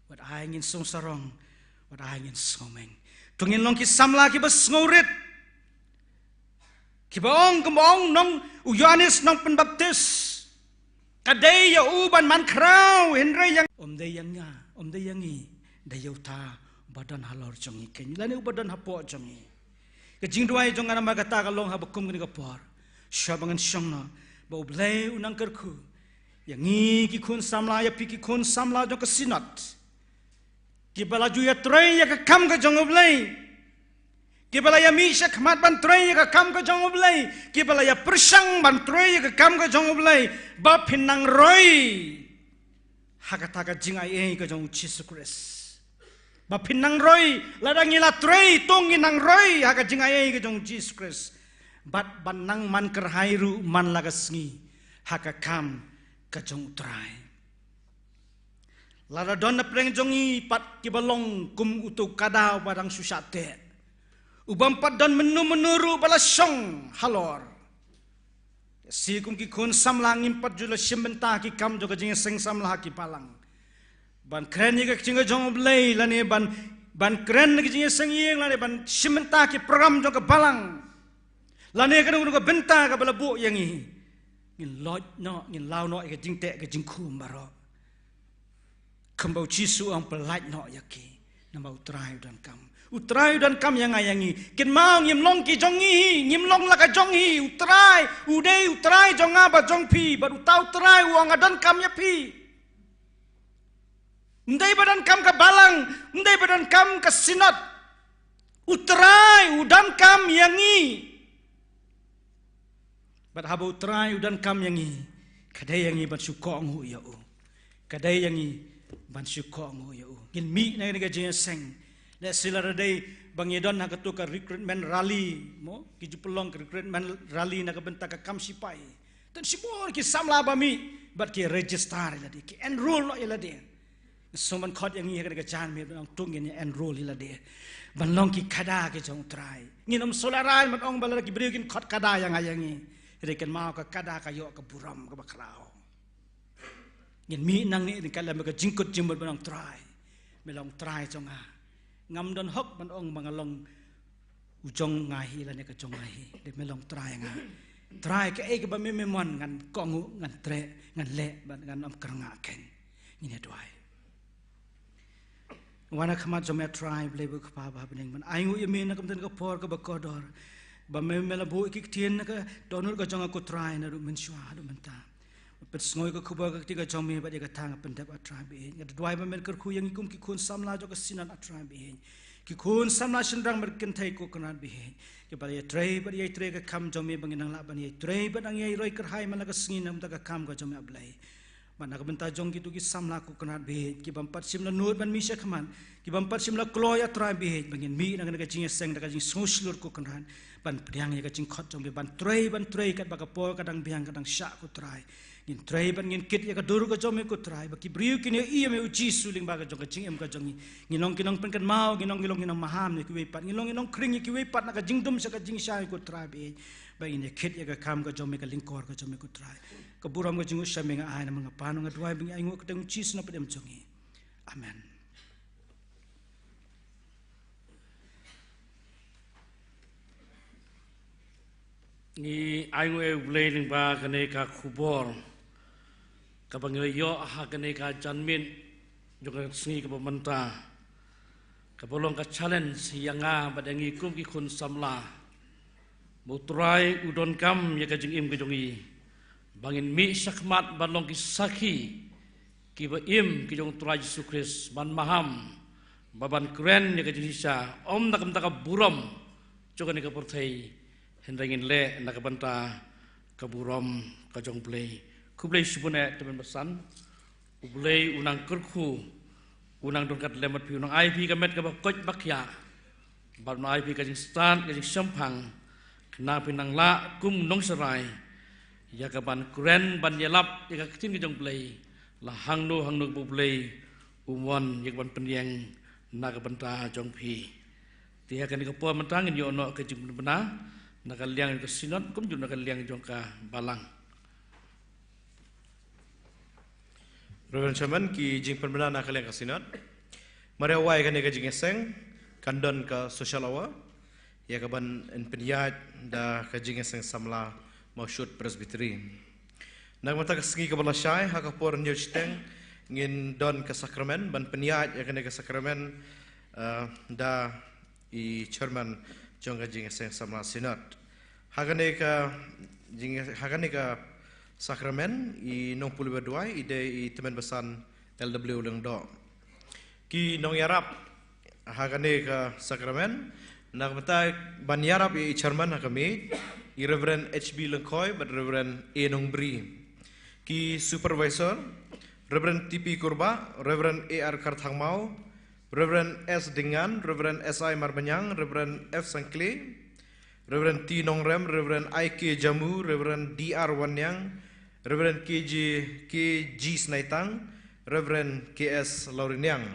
Wat ai ngin sngewsarong, wat ai ngin sngewmeng. To ngin long ki samla kiba sngewrit. Kiba ong, kumba ong nong u Ïoannis Nongpynbaptis. Ka dei ïa u ban man khraw, hynrei ïa nga. Ym dei ïa nga, ym dei ïa ngi, dei ïa uta uba don halor jong ngi keiñ, lane uba don hapoh jong ngi. Ka jingduwai jong nga namar kata ka long haba kum kane ka por, shuwa ba ngan shong noh, ba U Blei un nang kyrkhu ïa ngi ki khun samla, ïa phi ki khun samla jong ka Synod, kiba la ju ïatrei ïa ka kam ka jong U Blei. Kiba la ïa mih shakhmat ban trei ïa ka kam ka jong U Blei, kiba la ïa pyrshang ban trei ïa ka kam ka jong U Blei, ba phin nang roi ha kata ka jingaiei ka jong U Jisu Khrist. Ba phin nang roi, lada ngi la trei, to ngin nang roi ha ka jingaiei ka jong U Jisu Khrist. Bad ban nang man kyrhai ruh man la ka sngi ha ka kam ka jong U Trai. Lada don na pdeng jong ngi pat kiba long kum uto u kada uba dang shu shah teh, u bym pat don mynno mynno ruh ba la shong halor. Shi kum ki khun samla ngim pat ju la shim bynta ki kam jong ka jingïaseng samla ha ki balang. Ban kren ïa ka jingïaseng jong U Blei lane ban, ban kren ïa ka jingïaseng ïing lane ban shim bynta ki program jong ka balang. Lane kano kano ka bynta kaba la buh ïa ngi, ngin lait noh, ngin law noh ïa ka jingteh ka jingkhum baroh. Kumba U Jisu u ong, pyllait noh ïa ki, namar U Trai u donkam. U Trai u donkam ïa nga ïa ngi. Kynmaw, ngim long ki jong ngi hi, ngim long la ka jong hi. U Trai u dei U Trai jong nga bad jong phi, bad uta U Trai u ong nga donkam ïa phi. Ym dei ba donkam ka balang, ym dei ba donkam ka synod. U Trai u donkam ïa ngi. Bad haba U Trai u donkam ïa ngi, ka dei ïa ngi ban shu kohnguh ïa u. Ka dei ïa ngi ban shu kohnguh ïa u. Ngin mih na kane ka jingïaseng. Lehse lada dei ba ngi don ha kato ka recruitment rally, mo, ki ju pynlong ka recruitment rally na ka bynta ka kam sipai. Te shibun ki samla ba mih, bad ki register ïa lade, ki enroll noh ïa lade. Sngewbha ban khot ïa ngi ha kane ka janmiet ban ong to ngin ïa enroll ïa lade ban long ki kada ki jong U Trai. Ngin ym shu la rai ban ong ba lada ki briew kin khot kada ïa nga ïa ngi. Hynrei kynmaw, ka kada ka ïoh ka burom kaba khraw. Ngin mih nangne ryngkat lem bad ka jingkut jingmut ban ong, Trai, me long Trai jong nga. Ngam don hok ban ong ba nga long u jong nga hi lane ka jong nga hi, hynrei me long Trai nga. Trai, kaei kaba me, me mon ngan kohnguh, ngan treh, ngan leh, bad ngan ym kyrngah keiñ. Ngin ïa duwai. Wan ha khmat jong me, Trai Blei bad Kpa ba ha bneng, ban ainguh ïa me na ka bynta ka por kaba kordor, ba me, me la buh ïa ki ktien na ka dohnud ka jong nga, ko Trai, naduh mynshuwa haduh mynta. Pynsngew ïa ka khubor ka kti ka jong me bad ïa kata nga pyndep, A Trai baieit. Nga duwai ba men kyrkhu ïa ngi kum ki khun samla jong ka Synod, A Trai baieit. Ki khun samla shynrang bad kynthei, ko Kynrad baieit, kiba la ïatrei bad ïatrei ka kam jong me, ba ngin nang lah ban ïatrei bad nang ïatrei kyrhai man la ka sngi na ka bynta ka kam ka jong me, A Blei. Bad na ka bynta jong kito ki samla, ko Kynrad baieit, ki bym pat shym la nud ban mih shakhmat, ki bym pat shym la kloi, A Trai baieit, ba ngin mih na kane ka jingïaseng da ka jingsngewshlur, ko Kynrad, ban pdiang ïa ka jingkhot jong me, ban trei, ban trei katba ka por ka dang biang ka dang shah, ko Trai. Ngin trei bad ngin kit ïa ka dur ka jong me, ko Trai, ba ki briew kin ïohi ïa me, U Jisu, lyngba ka jong ka jingim ka jong ngi. Ngin long ki nongpynkynmaw, ngin long, ngin long ki nongmaham ïa kiwei pat, ngin long ki nongkhring ïa kiwei pat na ka jingdum sha ka jingshai, ko Trai baieit, ba ngin ïa kit ïa ka kam ka jong me, ka lyngkor ka jong me, ko Trai. Ka burom ka jingngukshai me nga ai, namar nga pan, nga duwai ba ngi ainguh ha ka kyrteng U Jisu, u nongpynim jong ngi. Amen. Ngi ainguh ïa U Blei lyngba kane ka khubor kaba ngi la ïoh ha kane ka janmiet jong ka sngi kaba mynta, kaba long ka challenge ïa nga bad ïa ngi kum ki khun samla, ba U Trai u donkam ïa ka jingim ka jong ngi, ba ngin mih shakhmat ban long ki sakhi kiba im ki jong U Trai Jisu Khrist, ban maham, ba ban kren ïa ka jingshisha, ym na ka bynta ka burom jong kane ka pyrthei, hynrei ngin leh na ka bynta ka burom ka jong U Blei. Khublei shibun eh, tymmen basan. U Blei u nang kyrkhu, u nang don ryngkat lem bad phi, u nang ai phi ka met kaba koit ba khiah, bad u nang ai phi ka jingstad, ka jingshemphang, khnang ba phin nang lah kum u nongsharai ïa ka ban kren, ban ïalap ïa ka ktien ka jong U Blei, la hangno hangno ba U Blei u mon ïa ka ban pynïeng na ka bynta jong phi. Te ha kane ka por mynta ngin ïoh noh ka jingpynbna na ka liang jong ka Synod kumjuh na ka liang jong ka Balang. Reverend Chairman, ki jingpynbna na ka liang ka Synod. Mar ïa wai kane ka jingïaseng, kan don ka social hour ïa ka ban pynïaid da ka jingïaseng samla Mawshut Presbytery. Na ka bynta ka sngi kaba la shai, ha ka por hynñiew shiteng, ngin don ka sakramen, ban pynïaid ïa kane ka sakramen, eh, da i Chairman jong ka jingïaseng samla Synod. Ha kane ka jing, ha kane ka sakramen, i nongpule ba duwai i dei i tymmen basan L W Lyngdoh. Ki nongïarap ha kane ka sakramen, Na ka bynta ban ïarap ïa i chairman ha ka miej, i Reverend H B Lyngkhoi bad Reverend A Nongbri. Ki supervisor, Reverend T P Kurbah, Reverend A R Kharthangmaw, Reverend S Dyngan, Reverend S I Marbaniang, Reverend F Sangkli, Reverend T Nongrem, Reverend I K Jamu, Reverend D R Wanniang, Reverend K G, K G Snaitang, Reverend K S Lauriniang.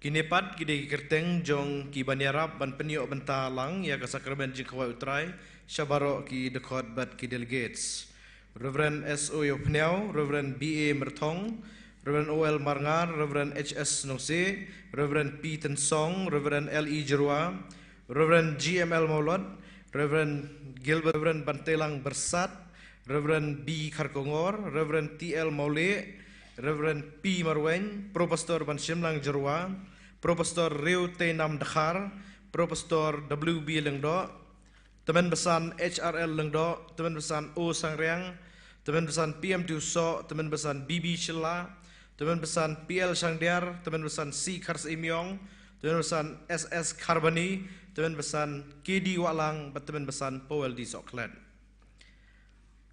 Kine pat ki dei ki kyrteng jong ki ban ïarap ban pynïoh bynta lang ïa ka sakramen jingkhawai U Trai sha baroh ki dkhot bad ki delegates. Reverend S O Ïewphniaw, Reverend B A Myrthong, Reverend O L Marngar, Reverend H S Nongsiej, Reverend P Tynsong, Reverend L E Jyrwa, Reverend G M L Mawlot, Reverend Gilbert, Reverend Bantelang Bersat, Reverend B Kharkongor, Reverend T L Mawlieh, Reverend P Marwein, Pro Pastor Banshimlang Jyrwa, Pro Pastor Riew Teinam Dkhar, Pro Pastor W B Lyngdoh, Tymmen Basan H R L Lyngdoh, Tymmen Basan O Sangriang, Tymmen Basan P M Tiewsoh, Tymmen Basan B B Shylla, Tymmen Basan P L Shangdiar, Tymmen Basan C Kharsaimiong, Tymmen Basan S S Kharbani, Tymmen Basan K D Wahlang, bad Tymmen Basan Powell D Sohkhlet.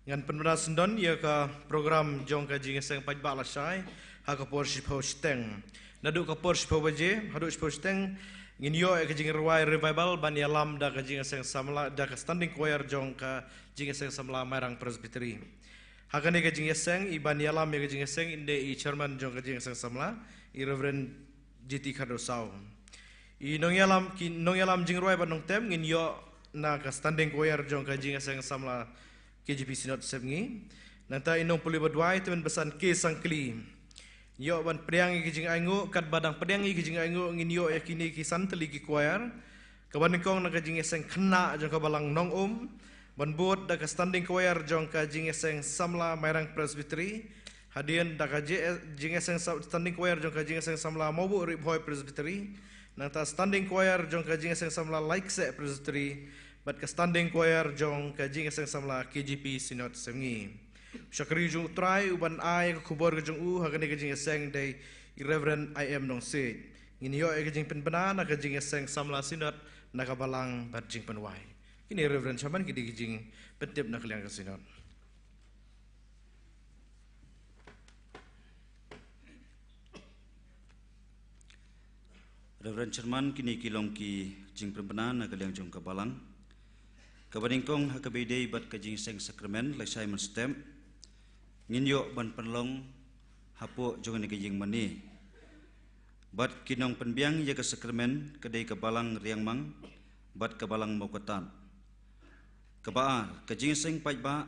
Ngan pynbna syndon ïa ka program jong ka jingïaseng paidbah lashai ha ka por shiphew shiteng. Naduh ka por shiphew baje haduh shiphew shiteng, ngin ïoh ïa ka jingrwai revival ban ïalam da ka jingïaseng samla, da ka standing choir jong ka jingïaseng samla Mairang Presbytery. Ha kane ka jingïaseng, i ban ïalam ïa ka jingïaseng in dei i chairman jong ka jingïaseng samla, i Reverend J T Khardew Saw. I nongïalam, ki nongïalam jingrwai bad nongtem ngin ïoh na ka standing choir jong ka jingïaseng samla K J P Synod Sepngi. Nangta i nongpule ba duwai Tymmen Basan K Sangkli. Ïoh ban pdiang ïa ki jingainguh, katba dang pdiang ïa ki jingainguh ngin ïoh ïa kine ki san tylli ki choir. Kaba nyngkong na ka jingïaseng khynnah jong ka balang Nongum, ban bud da ka standing choir jong ka jingïaseng samla Mairang Presbytery. Hadien da ka ji-, jingïaseng sa-, standing choir jong ka jingïaseng samla Mawbuh Ri Bhoi Presbytery. Nangta standing choir jong ka jingïaseng samla Laikseh Presbytery. Bad ka standing choir jong ka jingïaseng samla K J P Synod Sepngi. Shakri jong U Trai u ban ai ka khubor ka jong u ha kane ka jingïaseng dei i Reverend I M Nongsiej. Ngin ïoh ïa ka jingpynbna na ka jingïaseng samla Synod na ka balang bad jingpynwai. Kine Reverend Chairman ki dei ki jingpyntip na ka liang ka Synod. Reverend Chairman, kine ki long ki jingpynbna na ka liang jong ka balang. Kaba nyngkong ha kaba ïadei bad ka jingïaseng sakramen lashai mynstep, ngin ïoh ban pynlong hapoh jong kane ka ïingmane. Bad ki nongpynbiang ïa ka sakramen ka dei ka balang Riangmang bad ka balang Mawkatat. Kaba ar, ka jingïaseng paidbah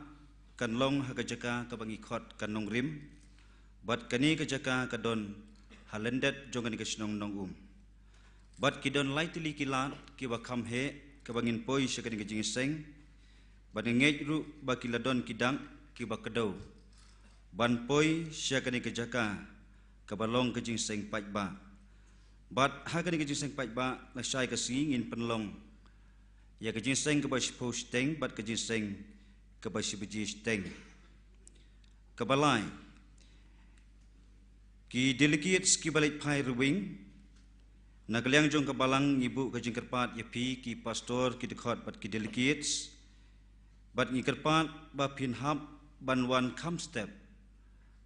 kan long ha ka jaka kaba ngi khot ka Nongrim. Bad kane ka jaka ka don ha lyndet jong kane ka shnong Nongum. Bad ki don lai tylli ki lad kiba kham heh kaba ngin poi sha kane ka jingïaseng. Bad nga ngeit ruh ba ki la don ki dak kiba kdew ban poi sha kane ka jaka kaba long ka jingïaseng paidbah. Bad ha kane ka jingïaseng paidbah lashai ka sngi ngin pynlong ïa ka jingïaseng kaba shiphew shiteng bad ka jingïaseng kaba shi baje shiteng. Kaba lai, ki delegates kiba leit phai rwiang, na ka liang jong ka balang ngi buh ka jingkyrpad ïa phi ki pastor, ki dkhot bad ki delegates. Bad ngi kyrpad ba phin hap ban wan kham step.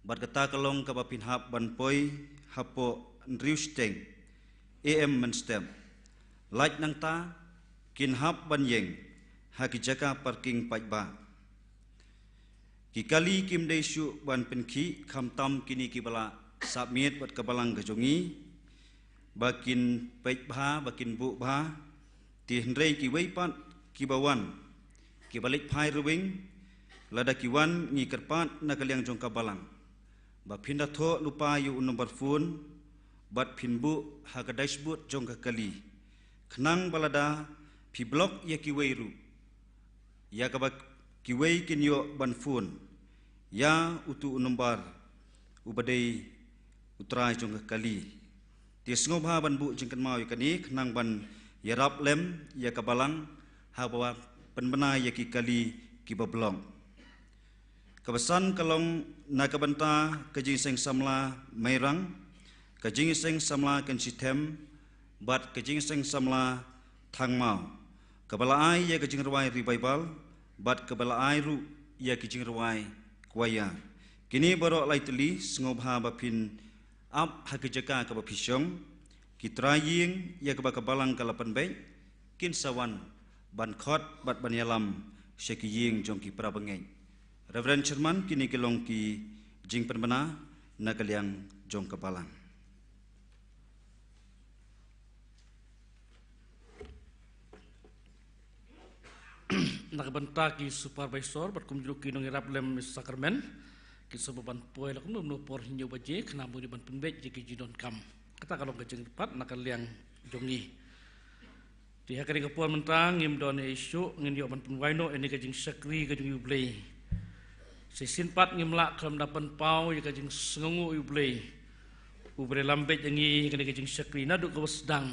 Bad kata ka long kaba phin hap ban poi hapoh hynriew shiteng A M mynstep. Lait nangta kin hap ban ïeng ha ki jaka parking paidbah. Ki kali kim dei shuh ban pynkhih, khamtam kine kiba la sah miet bad ka balang ka jong ngi ba kin peit bha, ba kin buh bha. Te hynrei kiwei pat kiba wan, kiba leit phai rwiang, lada ki wan ngi kyrpad na ka liang jong ka balang ba phin da thoh lypa ïa u nombar phone bad phin buh ha ka dashboard jong ka kali, khnang ba lada phi block ïa kiwei ruh, ïa kaba kiwei kin ïoh ban phone ïa utu u nombar uba dei u trai jong ka kali. Te sngewbha ban buh jingkynmaw ïa kane khnang ban ïarap lem ïa ka balang haba pynbna ïa ki kali kiba block. Kaba san ka long na ka bynta ka jingïaseng samla Mairang, ka jingïaseng samla Kynshew Them bad ka jingïaseng samla Thangmaw, kaba la ai ïa ka jingrwai Revival, bad kaba la ai ruh ïa ki jingrwai Choir. Kine baroh lai tylli sngewbha ba phin ap ha ka jaka kaba phi shong. Ki trai ïing ïa kaba ka balang ka la pynbeit kin sa wan ban khot bad ban ïalam sha ki ïing jong ki para bangeit. Reverend Chairman, kine ki long ki jingpynbna na ka liang jong ka balang. Na ka bynta ki supervisor bad kumjuh ki nongïarap lem sakramen, ki sa ban poi la kumno kumno por hynñiew baje, khnang ba ngin ban pynbeit ïa ki jingdonkam. Kata ka long ka jingpynpaw na ka liang jong ngi. Te ha kane ka por mynta ngim don ei shuh, ngin ïoh ban pynwai noh ïa kane ka jingshakri ka jong U Blei. Shisien pat ngim lah khlem da pynpaw ïa ka jingsngewnguh U Blei. U Blei lam beit ïa ngi ïa kane ka jingshakri naduh kaba sdang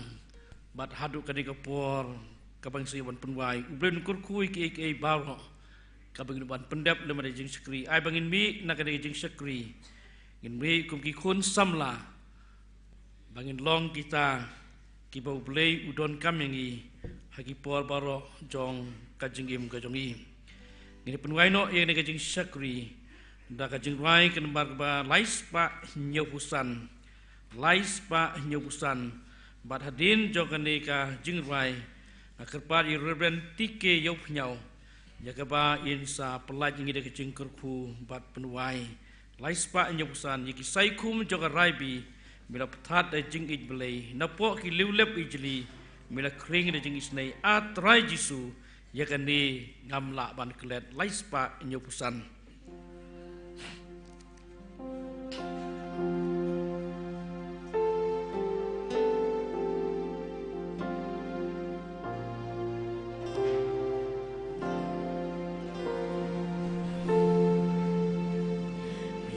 bad haduh kane ka por kaba ngin sa ïoh ban pynwai. U Blei un kyrkhu ïa kiei kiei baroh kaba ngin ban pyndep lem ïa kane ka jingshakri. Ai ba ngin mih na kane ka jingshakri, ngin mih kum ki khun samla, ba ngin long kita kiba U Blei u donkam ïa ngi ha ki por baroh jong ka jingim ka jong ngi. Ngin pynwai noh ïa kane ka jingshakri da ka jingrwai ka nambar kaba lai spah hynñiew phew san. Lai spah hynñiew phew san. Bad hadien jong kane ka jingrwai, nga kyrpad ïa Reverend T K Ïewphniaw ïa kaba in sa pyllait ïa ngi da ka jingkyrkhu bad pynwai. Lai spah hynñiew phew san, ïa ki saikhum jong ka Raibi, me la pynthad da jingïeit Blei, napoh ki liewlep ijli, me la khring da jingisynei, A Trai Jisu, ïa kane ngam lah ban klet. Lai spah hynñiew phew san.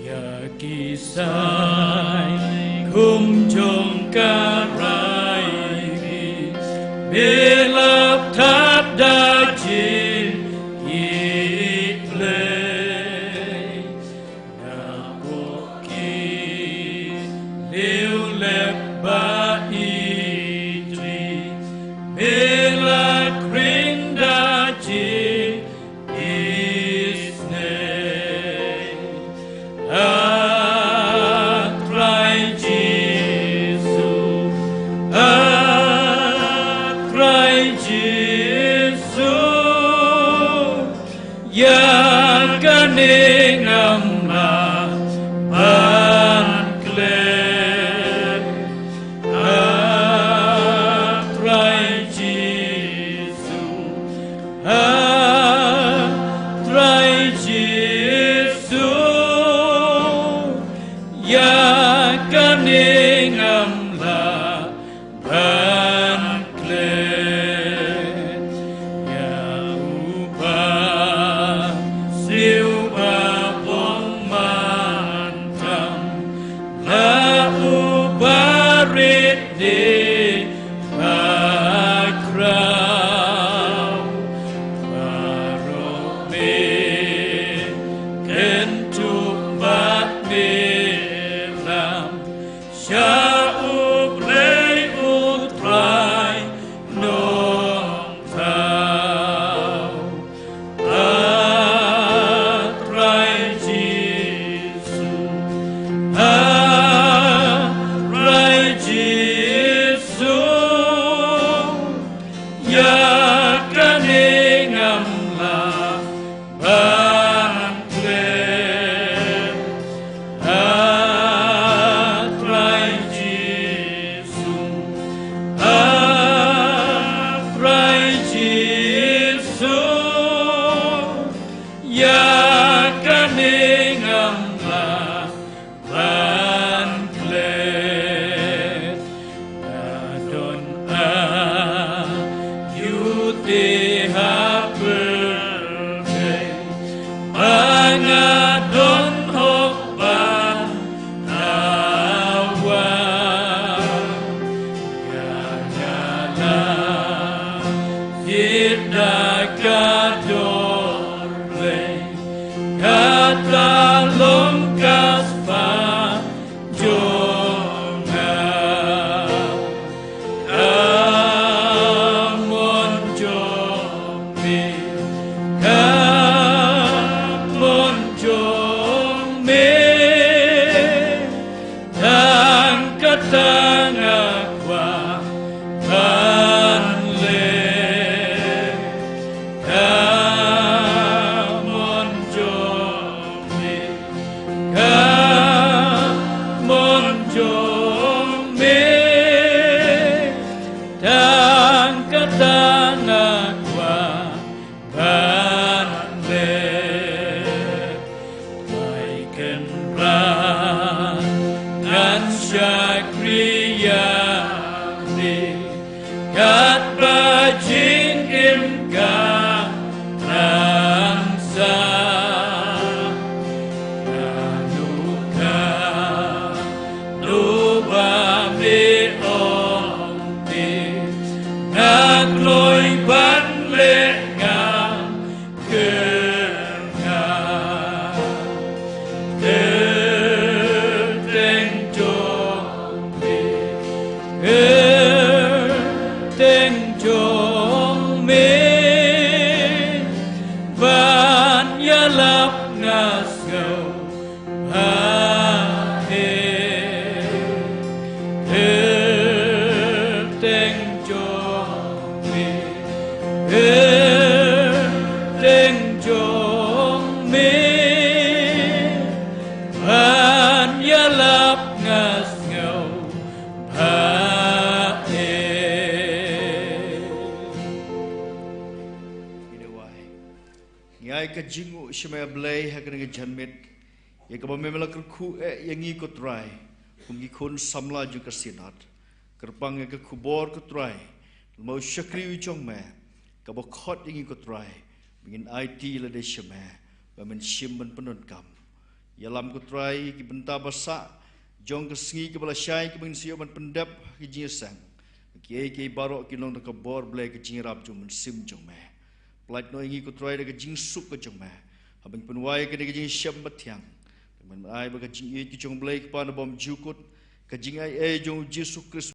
Ïa ki saikhum jong ka Raibi, me la pynthad da jingïeit Blei. Napoh ki liewlep ba ijli, me la khring da jing isynei. A Trai Jisu, A Trai Jisu, ïa kane ngam lah ban klet. A Trai Jisu, A Trai Jisu, ïa kane ngam lah ban klet. Ïa u pasiew ba bong man tam, la u barit de ba khraw, baroh me kyntu bad me lam sha U Blei U Trai Nongthaw. A Trai Jisu, A Ïalap nga sngewbha eh. Ngi dei wai. Ngi ai ka jingnguh sha me Blei ha kane ka janmiet, ïa kaba me la kyrkhu eh ïa ngi ko Trai kum ki khun samla jong ka Synod. Kyrpang ïa ka khubor ko Trai, lem u shakri u jong me, kaba khot ïa ngi ko Trai, ba ngin aiti lade sha me, ba men shim ban pyndonkam. Ïalam ko Trai ki bynta ba sah jong ka sngi kaba la shai, kaba ngin sa ïoh ban pyndep ha ki jingïaseng. Kiei kiei baroh kin long da ka bor Blei, ka jingïarap jong u Mynsiem jong me. Pynlait noh ïa ngi ko Trai da ka jingsuk ka jong me, haba ngi pynwai kane ka jingshem ba thiang. Te men ai ba ka jingïeit ka jong u Blei Kpa na bymjukut, ka jingai ei jong u Jisu Khrist